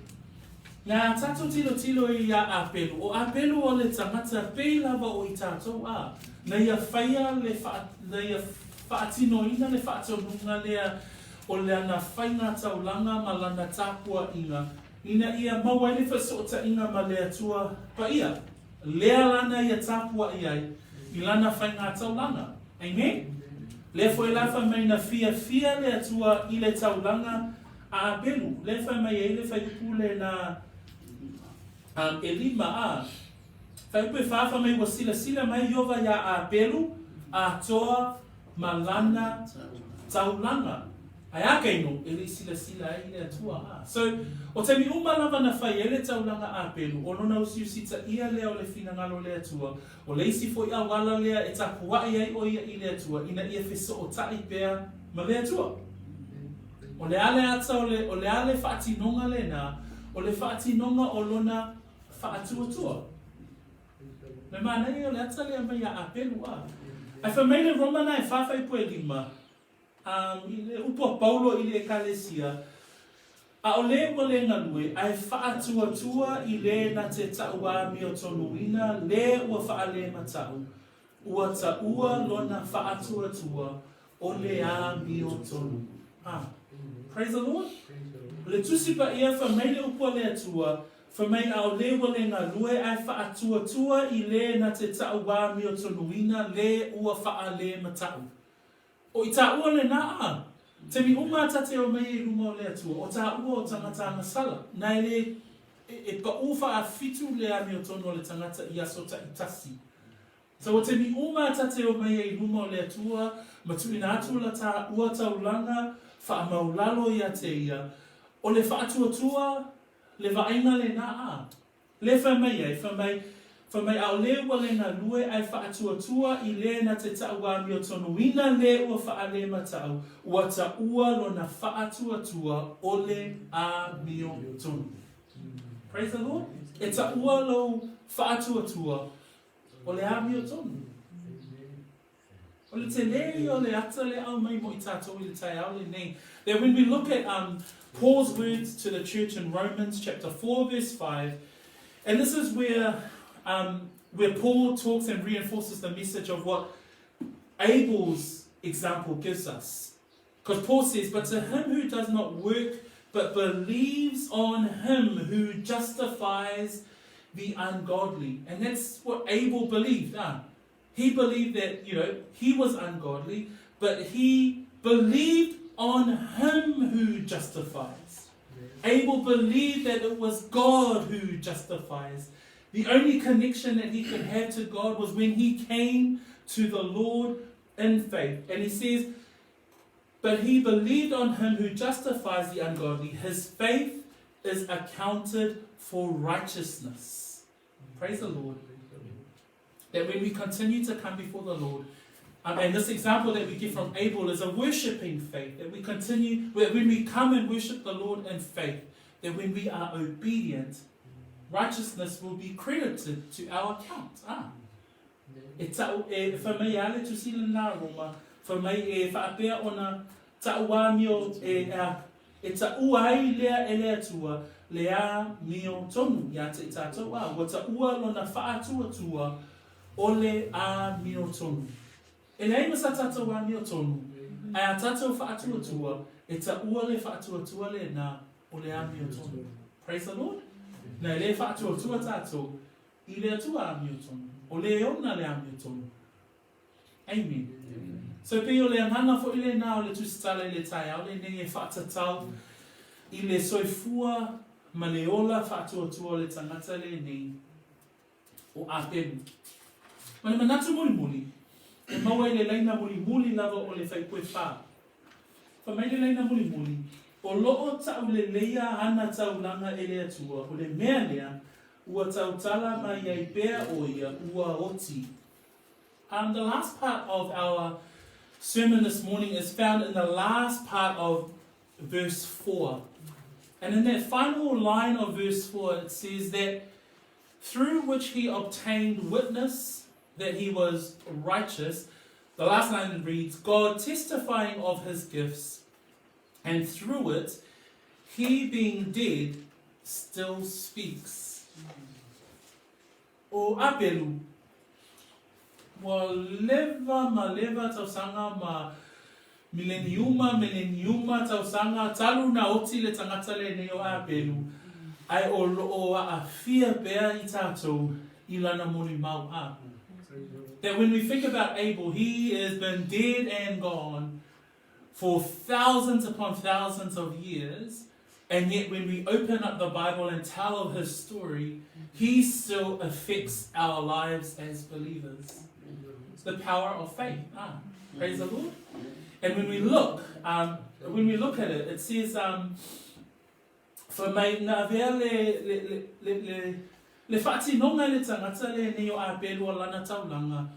Nā tatou tilotilo i a Apelu. O Apelu o le tagata pei lava o i tatou a. Na ia whaia le wha, na ia whaatinoina le whaatonuga lea o lana whainga taulanga ma lana tapuaʻiga Ina ia maua ai le fesootaiga ma le Atua paia, lea lana ia tapuaʻi ai i lana faigataulaga. Amen? Lea foi la fai mai na fiafia le Atua i le taulaga a Apelu. Lea fai mai ai le faiupu le na um, e lima a. Faiupu e wha fai mai ua silasila mai Iova iā Apelu, atoa ma lana taulaga. Ae a keino e le i silasila ai i le Atua, a. So, o taimi uma lava na fai ai le taulaga Apelu, o lona usiusitaia lea o le finagalo o le Atua, o le isi foi auala lea e tapuai ai o ia i le Atua ina ia fesootai pea ma le Atua. O le a le ata o le, o le a le faatinoga lena? O le faatinoga o lona faatuatua. Le manaia o le ata lea mai ia Apelu, a. Ae fai mai le Roma na e 4:5, A i le upu a Paulo i le Ekalesia, ʻAʻole ua le galue, ae faatuatua i lē na te taʻuāmiotonuina lē ua faalematau, ua taua lona faatuatua o le āmiotonu. A. Praise the Lord. O le Tusi Paia, fai mai le upu a le Atua, fai mai ʻaʻole ua le galue, ae faatuatua i lē na te taʻuāmiotonuina lē ua faalematau. O i tāua lenā a, taimi uma a tate o mai i luma o le Atua, o tāua o tangata agasala, na e le e, e paʻū faawhitu le amiotonu o le tangata i aso taʻitasi. So o taimi uma a tate o mai i luma o le Atua, ma tuuina atu la tāua taulaga faamaulalo ia te ia, o le faatuatua le vaaiga lenā a. Lē fai mai ai, fai mai, fai mai ʻaʻole ua le galue ae faatuatua i lē na te taʻuāmiotonuina lē ua faalematau, ua taua lona faatuatua ʻole āmiotonu. Praise the Lord. E taua lou faatuatua o le āmiotonu. O le telē ia o le ata le aumai mo i tātou i le taeao lenei. That when we look at um, Paul's words to the church in Romans chapter 4 verse 5, and this is where, um, where Paul talks and reinforces the message of what Abel's example gives us. Because Paul says, But to him who does not work, but believes on him who justifies the ungodly. And that's what Abel believed. Huh? He believed that, you know, he was ungodly, but he believed on him who justifies. Abel believed that it was God who justifies. The only connection that he could have to God was when he came to the Lord in faith. And he says, But he believed on him who justifies the ungodly. His faith is accounted for righteousness. Praise the Lord. That when we continue to come before the Lord, um, and this example that we get from Abel is a worshipping faith, that we continue, when we come and worship the Lord in faith, that when we are obedient, righteousness will be credited to our account. Ah. E ta'u, e fai mai a le Tusi lenā Roma, fai mai e faapea ona ta'u āmio e, a, e ta'ua ai lea e le Atua le āmio tonu iā te i tātou, ā, ua ta'ua lona fa'atuatua o le āmio tonu. E leai ma sa tātou āmio tonu, ae a tātou fa'atuatua, e ta'ua le fa'atuatua lenā o le āmio tonu. Praise the Lord. Na e le fa'atuatua tātou I le Atua amiotonu. O le ona le amiotonu. Amen. So pei o le agaga foi lenā o le Tusitala i le taeao lenei e faatatau i le soifua ma le ola faatuatua o le tagata lenei o Apelu. Ma le manatu mulimuli, e maua i le laina mulimuli lava o le faipue fa. Fai mai le laina mulimuli, O loo tauleleia ana taulaga e le Atua, o le mea lea ua tautala mai ai pea o ia ua oti. Um, the last part of our sermon this morning is found in the last part of verse 4. And in that final line of verse 4, it says that through which he obtained witness that he was righteous. The last line reads, God testifying of his gifts, and through it, he being dead still speaks. O Apelu, ua leva ma leva tausaga ma mileniuma, mileniuma tausaga talu na oti le tagata lenei o Apelu, ae o loo aafia pea i tatou i lana molimau a. That when we think about Abel, he has been dead and gone for thousands upon thousands of years, and yet when we open up the Bible and tell of his story, he still affects our lives as believers. The power of faith. Ah, praise the Lord. And when we look, um, when we look at it, it says, um, fai mai na avea le, le, le, le, le, le faatinoga e le tagata lenei o Apelu o lana taulaga,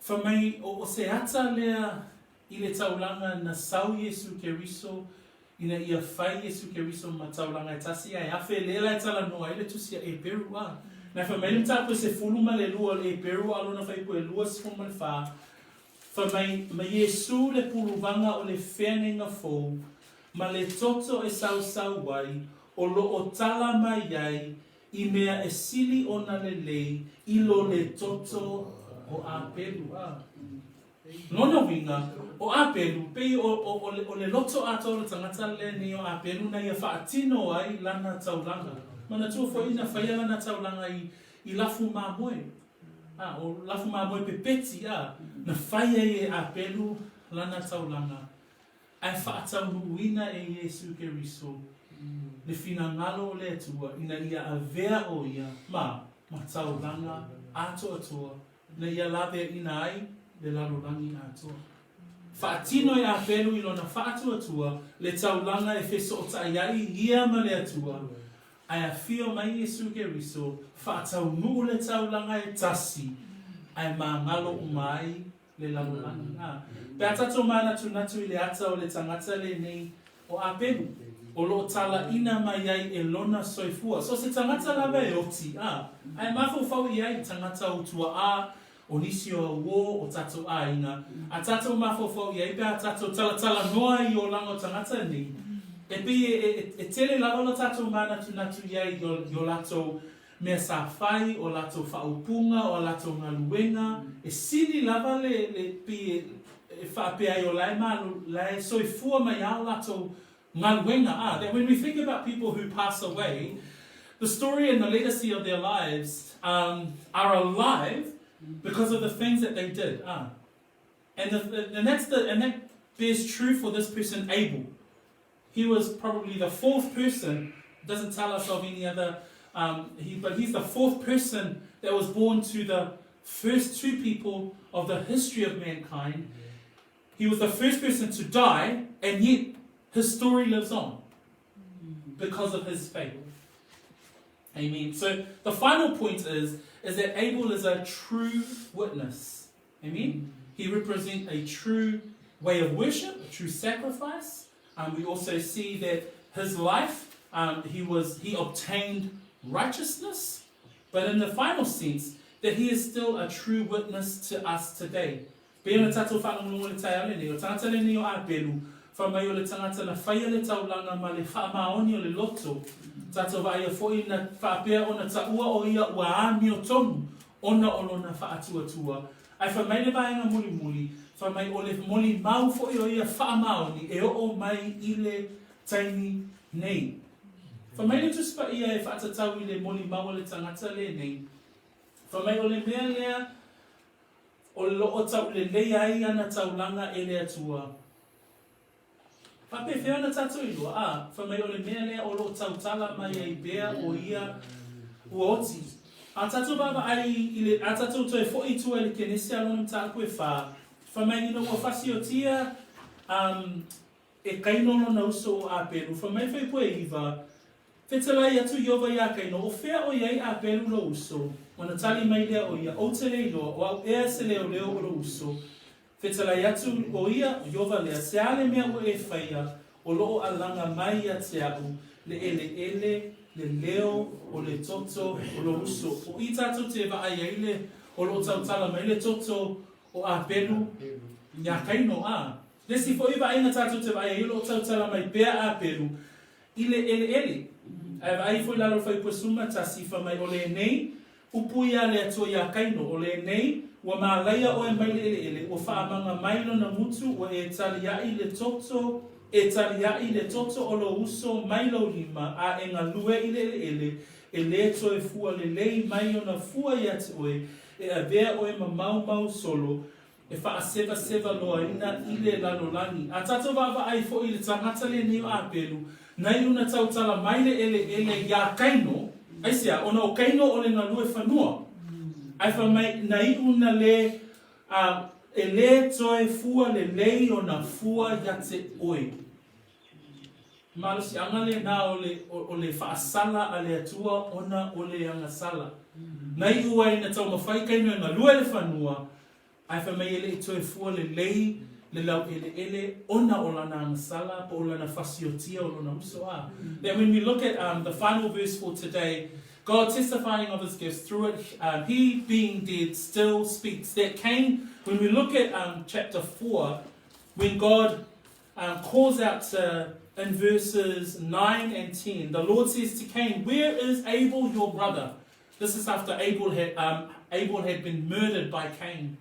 fai mai o, o se ata lea i le taulaga na sau Iesu Keriso ina ia fai Iesu Keriso ma taulaga e tasi ae afe lea la e talanoa ai le tusi a Eperu a. Na fai mai le mataupu e 12 o le Eperu a lona fuaiupu e 24, fai mai, ma Iesu le puluvaga o le feagaiga fou, ma le toto e sausau ai, o lo o tala mai ai i mea e sili ona lelei i lo le toto o Apelu. A. Lona uiga, o Apelu, pei o, o, o, le, o le loto atoa o le tagata lenei o Apelu na ia faatino ai lana taulaga. Manatua foi na faia lana taulaga i, i lafu mamoe. A, o lafu mamoe pepeti, a, na fai ai e Apelu lana taulaga. Ae faataunuuina e Iesu Keriso le finagalo o le Atua ina ia avea ʻo ia ma ma taulaga atoatoa ina ia laveaina ai le lalolagi atoa. Faatino e Apelu i lona faatuatua le taulaga e fesootai ai ia ma le Atua, ae afio mai Iesu Keriso faataunuu le taulaga e tasi ae magalo uma ai le lalolagi. A, pe a tatou manatunatu i le ata o le tagata lenei o Apelu, o lo o talaina mai ai e lona soifua. So se tagata lava e oti, a, ae mafaufau i ai tagata o tuaʻa, o nisi o auō, o tatou aiga, a tatou mafaufau i ai pe a tatou talatalanoa i olaga o tagata nei, e pei e, e, e tele lava lo tatou manatunatu i ai i o, i o latou mea sa fai, o latou faaupuga, o a latou galuega, e sili lava le, le, pei e, e faapea ai o la e malu, la e soifua mai a o latou galuega. Ah, that when we think about people who pass away, the story and the legacy of their lives um, are alive because of the things that they did. Ah. And, the, and, that's the, and that bears true for this person, Abel. He was probably the fourth person, doesn't tell us of any other, um, he, but he's the fourth person that was born to the first two people of the history of mankind. He was the first person to die, and yet his story lives on because of his faith. Amen. So the final point is, is that Abel is a true witness. Amen. He represents a true way of worship, a true sacrifice. Um, we also see that his life, um, he was he obtained righteousness, but in the final sense, that he is still a true witness to us today. Pei ona tatou faalogologo i le taeao lenei, o le tagata lenei o Apelu, fai mai o le tagata na faia le taulaga ma le faamaoni o le loto, tatou vaaia foi na faapea ona taua o ia ua amiotonu ona o lona faatuatua. Ae fai mai le vaega mulimuli, fai mai o le molimau foi o ia faamaoni e oo mai i le taimi nei. Fai mai le Tusi Paia e faatatau i le molimau a le tagata lenei, fai mai o le mea lea o lo o taulelei ai ana taulaga e le Atua. Faapefea ona tatou iloa? A, fai mai o le mea lea o lo o tautala mai ai pea o ia ua oti. A tatou vaavaai i le, a tatou toe foi i tua i le Kenese a lona mataupu e whā, fai mai ina ua fasiotia um, e Kaino lona uso o Apelu, fai mai fuaiupu e iva, Fetalai atu Iova iā Kaino, O fea o i ai Apelu lou uso? Ona tali mai lea o ia, Ou te le iloa, o au ea se leoleo o lou uso. Fetalai atu o ia, o Iova lea, Se a le mea ua e faia, o lo o alaga mai ia te a'u le eleele, le leo, o le toto o lou uso. O i tatou te vaai ai le, o lo o tautala mai le toto o Apelu iā Kaino, a. Le isi foi vaaiga tatou te vaai ai o lo o tautala mai pea Apelu i le eleele. Ae vaai ifo i lalo o le fuaiupu e 11, fai mai, O lenei upu ia a le Atua iā Kaino, o lenei, ua malaia oe mai le eleele, ua faamaga mai lona gutu, ua e taliaʻi le toto, e taliaʻi le toto o lou uso mai lou lima, a e galue i le eleele, e lē toe fua lelei mai ona fua iā te oe, e avea oe ma maumau solo, e faasevaseva loaina i le lalolagi. A tatou vaavaai foi i le tagata lenei o Apelu, na iu na tautala mai le eleele iā Kaino, aisea, ona o Kaino o le galue fanua. Ae fai mai, na iu na le, a, E lē toe fua lelei ona fua ia te oe. Malosiaga lenā o le, o le faasala a le Atua ona o le agasala. Na iu ai ina taumafai Kaino e galue le fanua, ae fai mai e le i toe fua lelei le laueleele ona o lana agasala po o lana fasiotia o lona uso a. Then when we look at um, the final verse for today, God testifying of his gifts through it, um, he being dead still speaks. That Cain, when we look at um, chapter 4, when God um, calls out to, in verses 9 and 10, the Lord says to Cain, Where is Abel your brother? This is after Abel had, um, Abel had been murdered by Cain.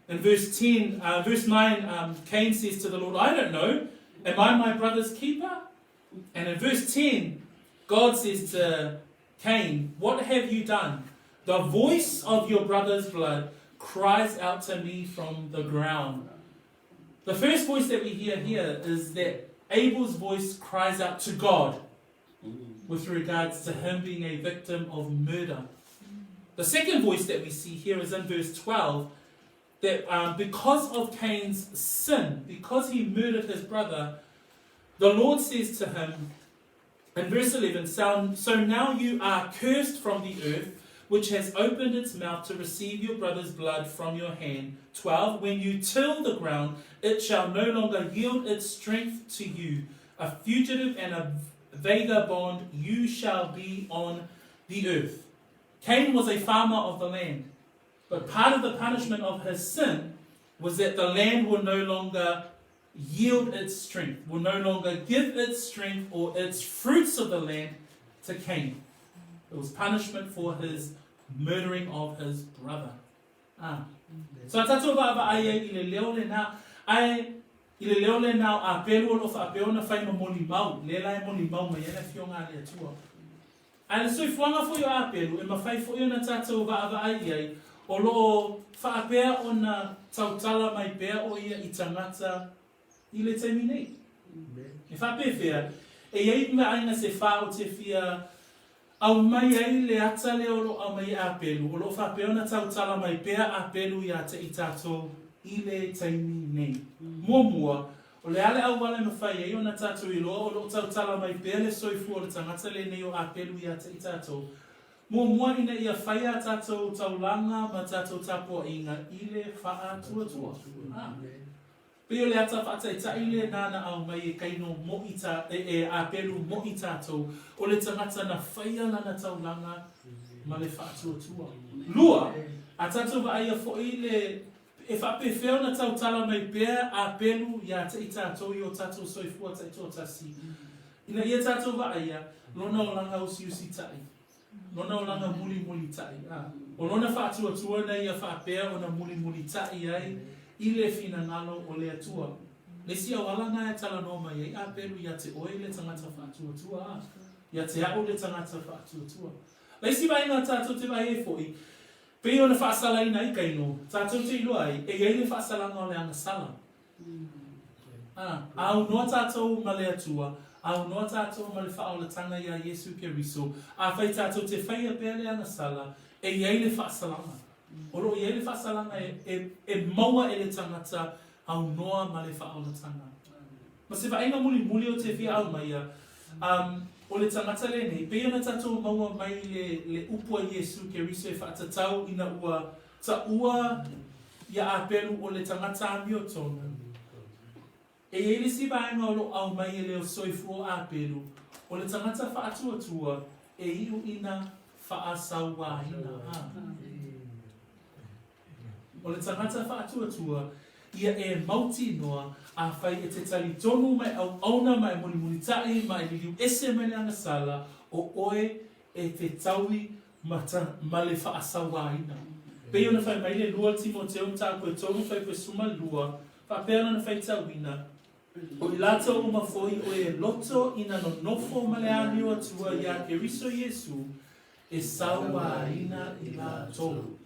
In verse 10, uh, verse 9, um, Cain says to the Lord, I don't know. Am I my brother's keeper? And in verse 10, God says to Cain, What have you done? The voice of your brother's blood cries out to me from the ground. The first voice that we hear here is that Abel's voice cries out to God with regards to him being a victim of murder. The second voice that we see here is in verse 12 that um, because of Cain's sin, because he murdered his brother, the Lord says to him in verse 11, So now you are cursed from the earth, which has opened its mouth to receive your brother's blood from your hand. 12, When you till the ground, it shall no longer yield its strength to you. A fugitive and a vagabond you shall be on the earth. Cain was a farmer of the land. But part of the punishment of his sin was that the land will no longer yield its strength, will no longer give its strength or its fruits of the land to Cain. It was punishment for his murdering of his brother. Ah. So a tatou vaavaai ai i le leo lenā, ae i le leo lenā o Apelu o lo o faapea ona fai ma molimau, lea la e molimau mai ai le Afioga a le Atua. Ae le soifuaga foi o Apelu, e mafai foi ona tatou vaavaai i ai, o lo o faapea ona tautala mai pea o ia i tagata i le taimi nei. E faapefea, e i ai vaaiga se fa o te fia aumai ai le ata lea o lo o aumai e Apelu, o lo o faapea ona tautala mai pea Apelu ia te i tatou i le taimi nei. Muamua, O le a le auala e mafai ai ona tatou iloa o lo o tautala mai pea le soifua o le tagata lenei o Apelu ia te i tatou? Muamua ina ia fai a tatou taulaga ma tatou tapuaiga i le faatuatua. A. Pei o le ata faataitai lenā na aumai e Kaino moʻi ta, e, e Apelu moʻi tatou, o le tagata na faia lana taulaga ma le faatuatua. Lua, a tatou vaaia foi le E faapefea ona tautala mai pea a pelu iā te i tātou i ō tātou soifua taitoatasi, ina ia tātou vaaia lona olaga usiusitaʻi, lona olaga mulimulitaʻi, ā, o lona faatuatua na ia faapea ona mulimulitaʻi ai i le finagalo o le Atua. Le isi auala na e talanoa mai ai a pelu iā te oe le tagata faatuatua, ā, iā te aʻu le tagata faatuatua. Le isi vaega tātou te vaai ai foʻi, Pei ona faasalaina ai Kaino, tatou te iloa ai, e i ai le faasalaga o le agasala. Ā, aunoa tatou ma le Atua, aunoa tatou ma le faaolataga iā Iesu Keriso, afai tatou te whaia pea le agasala, e i ai le faasalaga. O lo o i ai le faasalaga e, e, e maua e le tagata aunoa ma le faaolataga. Ma se vaaiga mulimuli o te fia aumaia, um, o le tagata lenei, pei ona tatou maua mai le, le upu a Iesu Keriso e faatatau ina ua taua ia Apelu o le tagata amiotonu. E i ai le isi vaega o lo o aumai e le soifua o Apelu, o le tagata faatuatua e iu ina faasauaina. A. O le tagata faatuatua, ia e mautinoa, afai e te talitonu ma e auauna ma e mulimulitaʻi ma e liliu ese mai le agasala, o oe e te taui ma ta, ma le faasauaina. Pei ona fai mai le lua Timoteo mataupu e tolu fuaiupu e 12, faapea lana faitauina, O i latou uma foi o e loto ina nonofo ma le amio Atua iā Keriso Iesu, e sauaina i latou.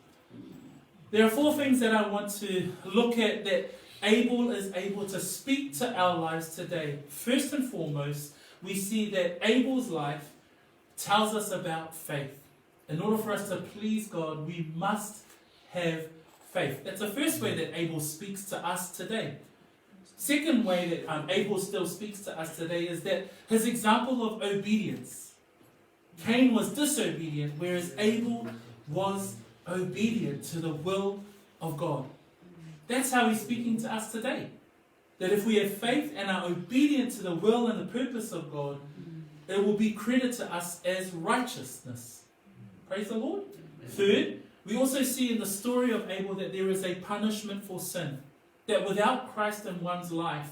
There are four things that I want to look at that Abel is able to speak to our lives today. First and foremost, we see that Abel's life tells us about faith. In order for us to please God, we must have faith. That's the first way that Abel speaks to us today. Second way that Abel still speaks to us today is that his example of obedience. Cain was disobedient, whereas Abel was obedient to the will of God. That's how he's speaking to us today. That if we have faith and are obedient to the will and the purpose of God, it will be credited to us as righteousness. Praise the Lord. Third, we also see in the story of Abel that there is a punishment for sin. That without Christ in one's life,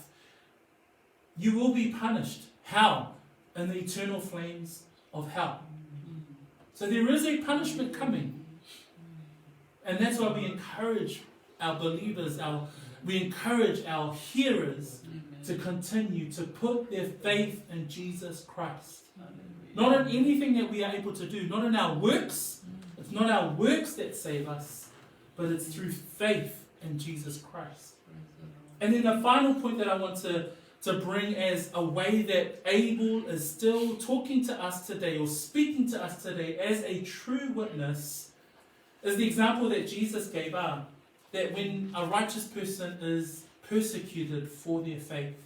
you will be punished. How? In the eternal flames of hell. So there is a punishment coming. And that's why we encourage our believers, our, we encourage our hearers to continue to put their faith in Jesus Christ. Not in anything that we are able to do, not in our works. It's not our works that save us, but it's through faith in Jesus Christ. And then the final point that I want to, to bring as a way that Abel is still talking to us today or speaking to us today as a true witness is the example that Jesus gave up that when a righteous person is persecuted for their faith.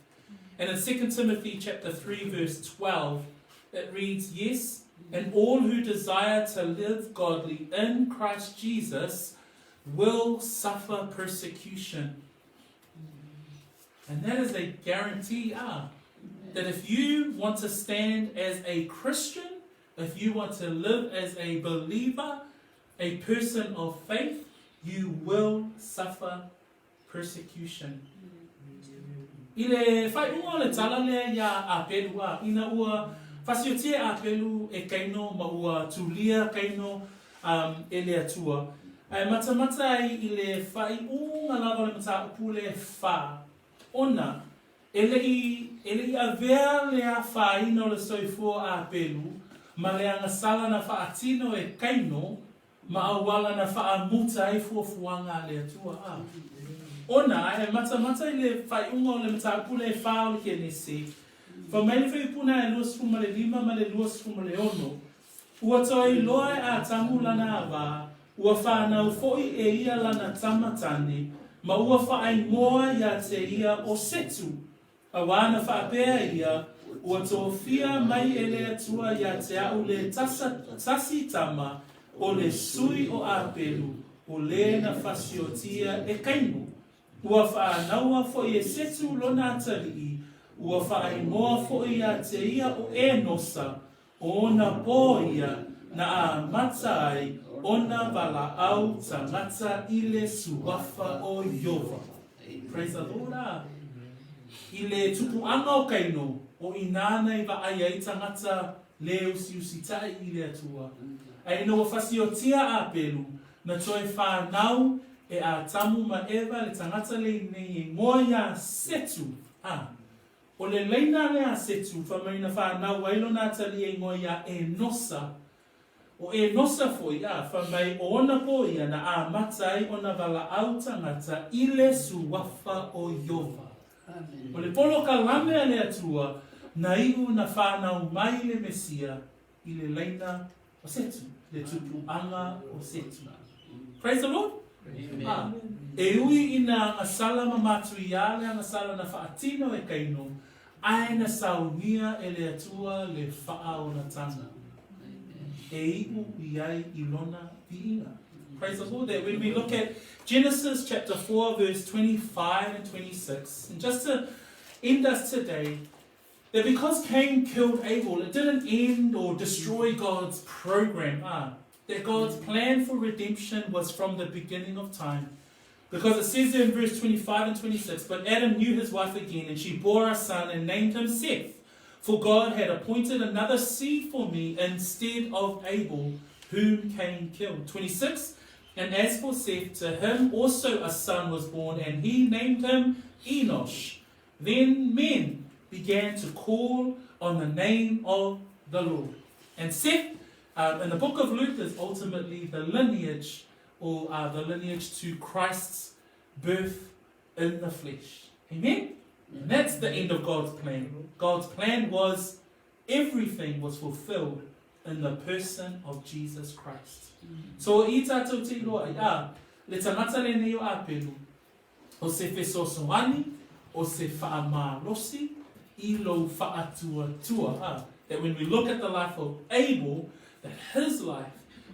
And in 2 Timothy chapter 3 verse 12 it reads, "Yes, and all who desire to live godly in Christ Jesus will suffer persecution." And that is a guarantee, ah, that if you want to stand as a Christian, if you want to live as a believer, a person of faith, you will suffer persecution. I le faaiuga o le tala lea iā Apelu, ā, ina ua fasiotia e Apelu e Kaino ma ua tulia Kaino um, e le Atua, ae matamata ai i le faaiuga lava o le mataupu lea e whā, ona e le i, e le i avea le afaina o le soifua o Apelu ma le agasala na faatino e Kaino ma auala na faamuta ai fuafuaga a le Atua, ā. Ona e matamata i le faaiuga o le mataupu lea e whā o le Kenese, fai mai le fuaipuna e 25 ma le 26, Ua toe iloa e Atamu lana avā, ua whānau foʻi e ia lana tama tane, ma ua whaaingoa iā te ia o Setu. Auā na faapea ia, Ua tofia mai e le Atua iā te a'u le tasa, tasi tama, o le sui o Apelu, o lē na fasiotia e Kaino. Ua whaanaua foʻi e Setu lona atalii, ua whaaingoa foʻi iā te ia o Enosa, O ona pō ia na āmata ai ona walaau tangata i le suafa o Iowa. Praise the Lord, ā. I le tupuaga o Kaino, o ināna i vaai ai tangata lē usiusitaʻi i le Atua. Ae ina ua fasiotia a Apelu, na toe whānau e Atamu ma Eva le tangata lei nei e ngoa iā Setu, ā. O le laina lea a Setu, fai mai na whānau ai lona atalii e ingoa iā Enosa. O Enosa foi, ā, fai mai o ona pō ia na āmata ai ona walaau tangata i le suafa o Iowa. O le polokalame a le Atua, na iu na whānau mai le Mesia i le laina o Setu, le tupuaga o Setu. Praise the Lord. Amen. Ah, e ui ina agasala ma matuiā le agasala na faatino e Kaino, ae na saunia e le Atua le faaolataga e iʻu i ai i lona viiga. Praise the Lord. That when we look at Genesis chapter 4, verse 25 and 26, and just to end us today, that because Cain killed Abel, it didn't end or destroy God's program. Ah, that God's plan for redemption was from the beginning of time. Because it says there in verse 25 and 26, But Adam knew his wife again, and she bore a son and named him Seth. For God had appointed another seed for me instead of Abel, whom Cain killed. 26, And as for Seth, to him also a son was born, and he named him Enosh. Then men began to call on the name of the Lord. And Seth, in the book of Luke, is ultimately the lineage or the lineage to Christ's birth in the flesh. Amen? And that's the end of God's plan. God's plan was everything was fulfilled in the person of Jesus Christ. So i tātou te iloa, ia, le tagata lenei o Apelu, o se fesoasoani, o se faamalosi i lou faatuatua. A, that when we look at the life of Abel, that his life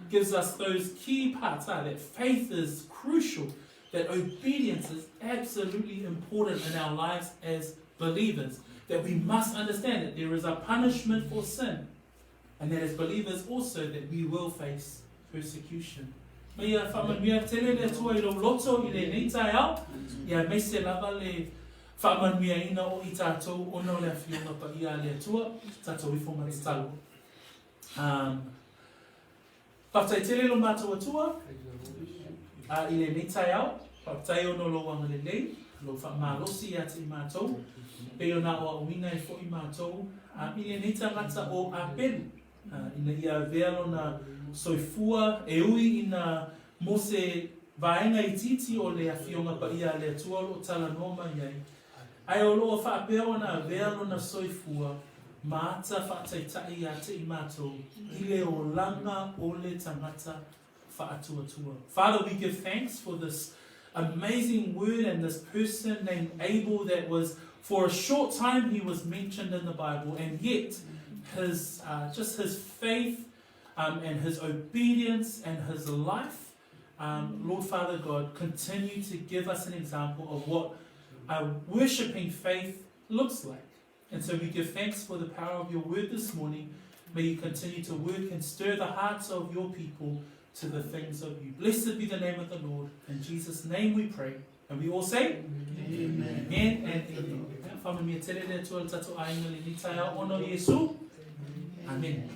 gives us those key parts, a, that faith is crucial, that obedience is absolutely important in our lives as believers, that we must understand that there is a punishment for sin, and that as believers also that we will face persecution. Ma ia faamanuia tele le Atua i lou loto i lenei taeao, ia aemaise lava le faamanuiaina o i tatou ona o le Afioga Paia a le Atua, tatou ifo ma tatalo. Um, faafetai tele lo matou Atua a i lenei taeao, faafetai ona o lou agalelei, lou faamalosi ia te i matou, pei ona aoaoina ai foi matou a i lenei tagata o Apelu, ina ia avea lona soifua e ui ina mo se vaega itiiti o le Afioga Paia a le Atua o lo o talanoa mai ai, ae o lo o faapea ona avea lona soifua ma ata faataitai ia te i matou i le olaga o le tagata faatuatua. Father, we give thanks for this amazing word and this person named Abel that was, for a short time, he was mentioned in the Bible, and yet his just his faith and his obedience and his life, Lord Father God, continue to give us an example of what a worshipping faith looks like. And so we give thanks for the power of your word this morning. May you continue to work and stir the hearts of your people to the things of you. Blessed be the name of the Lord. In Jesus' name we pray. And we all say, Amen, amen and amen. Whamamia tele le Atua le tatou aiga lenei taeao ona o Iesu. Amen.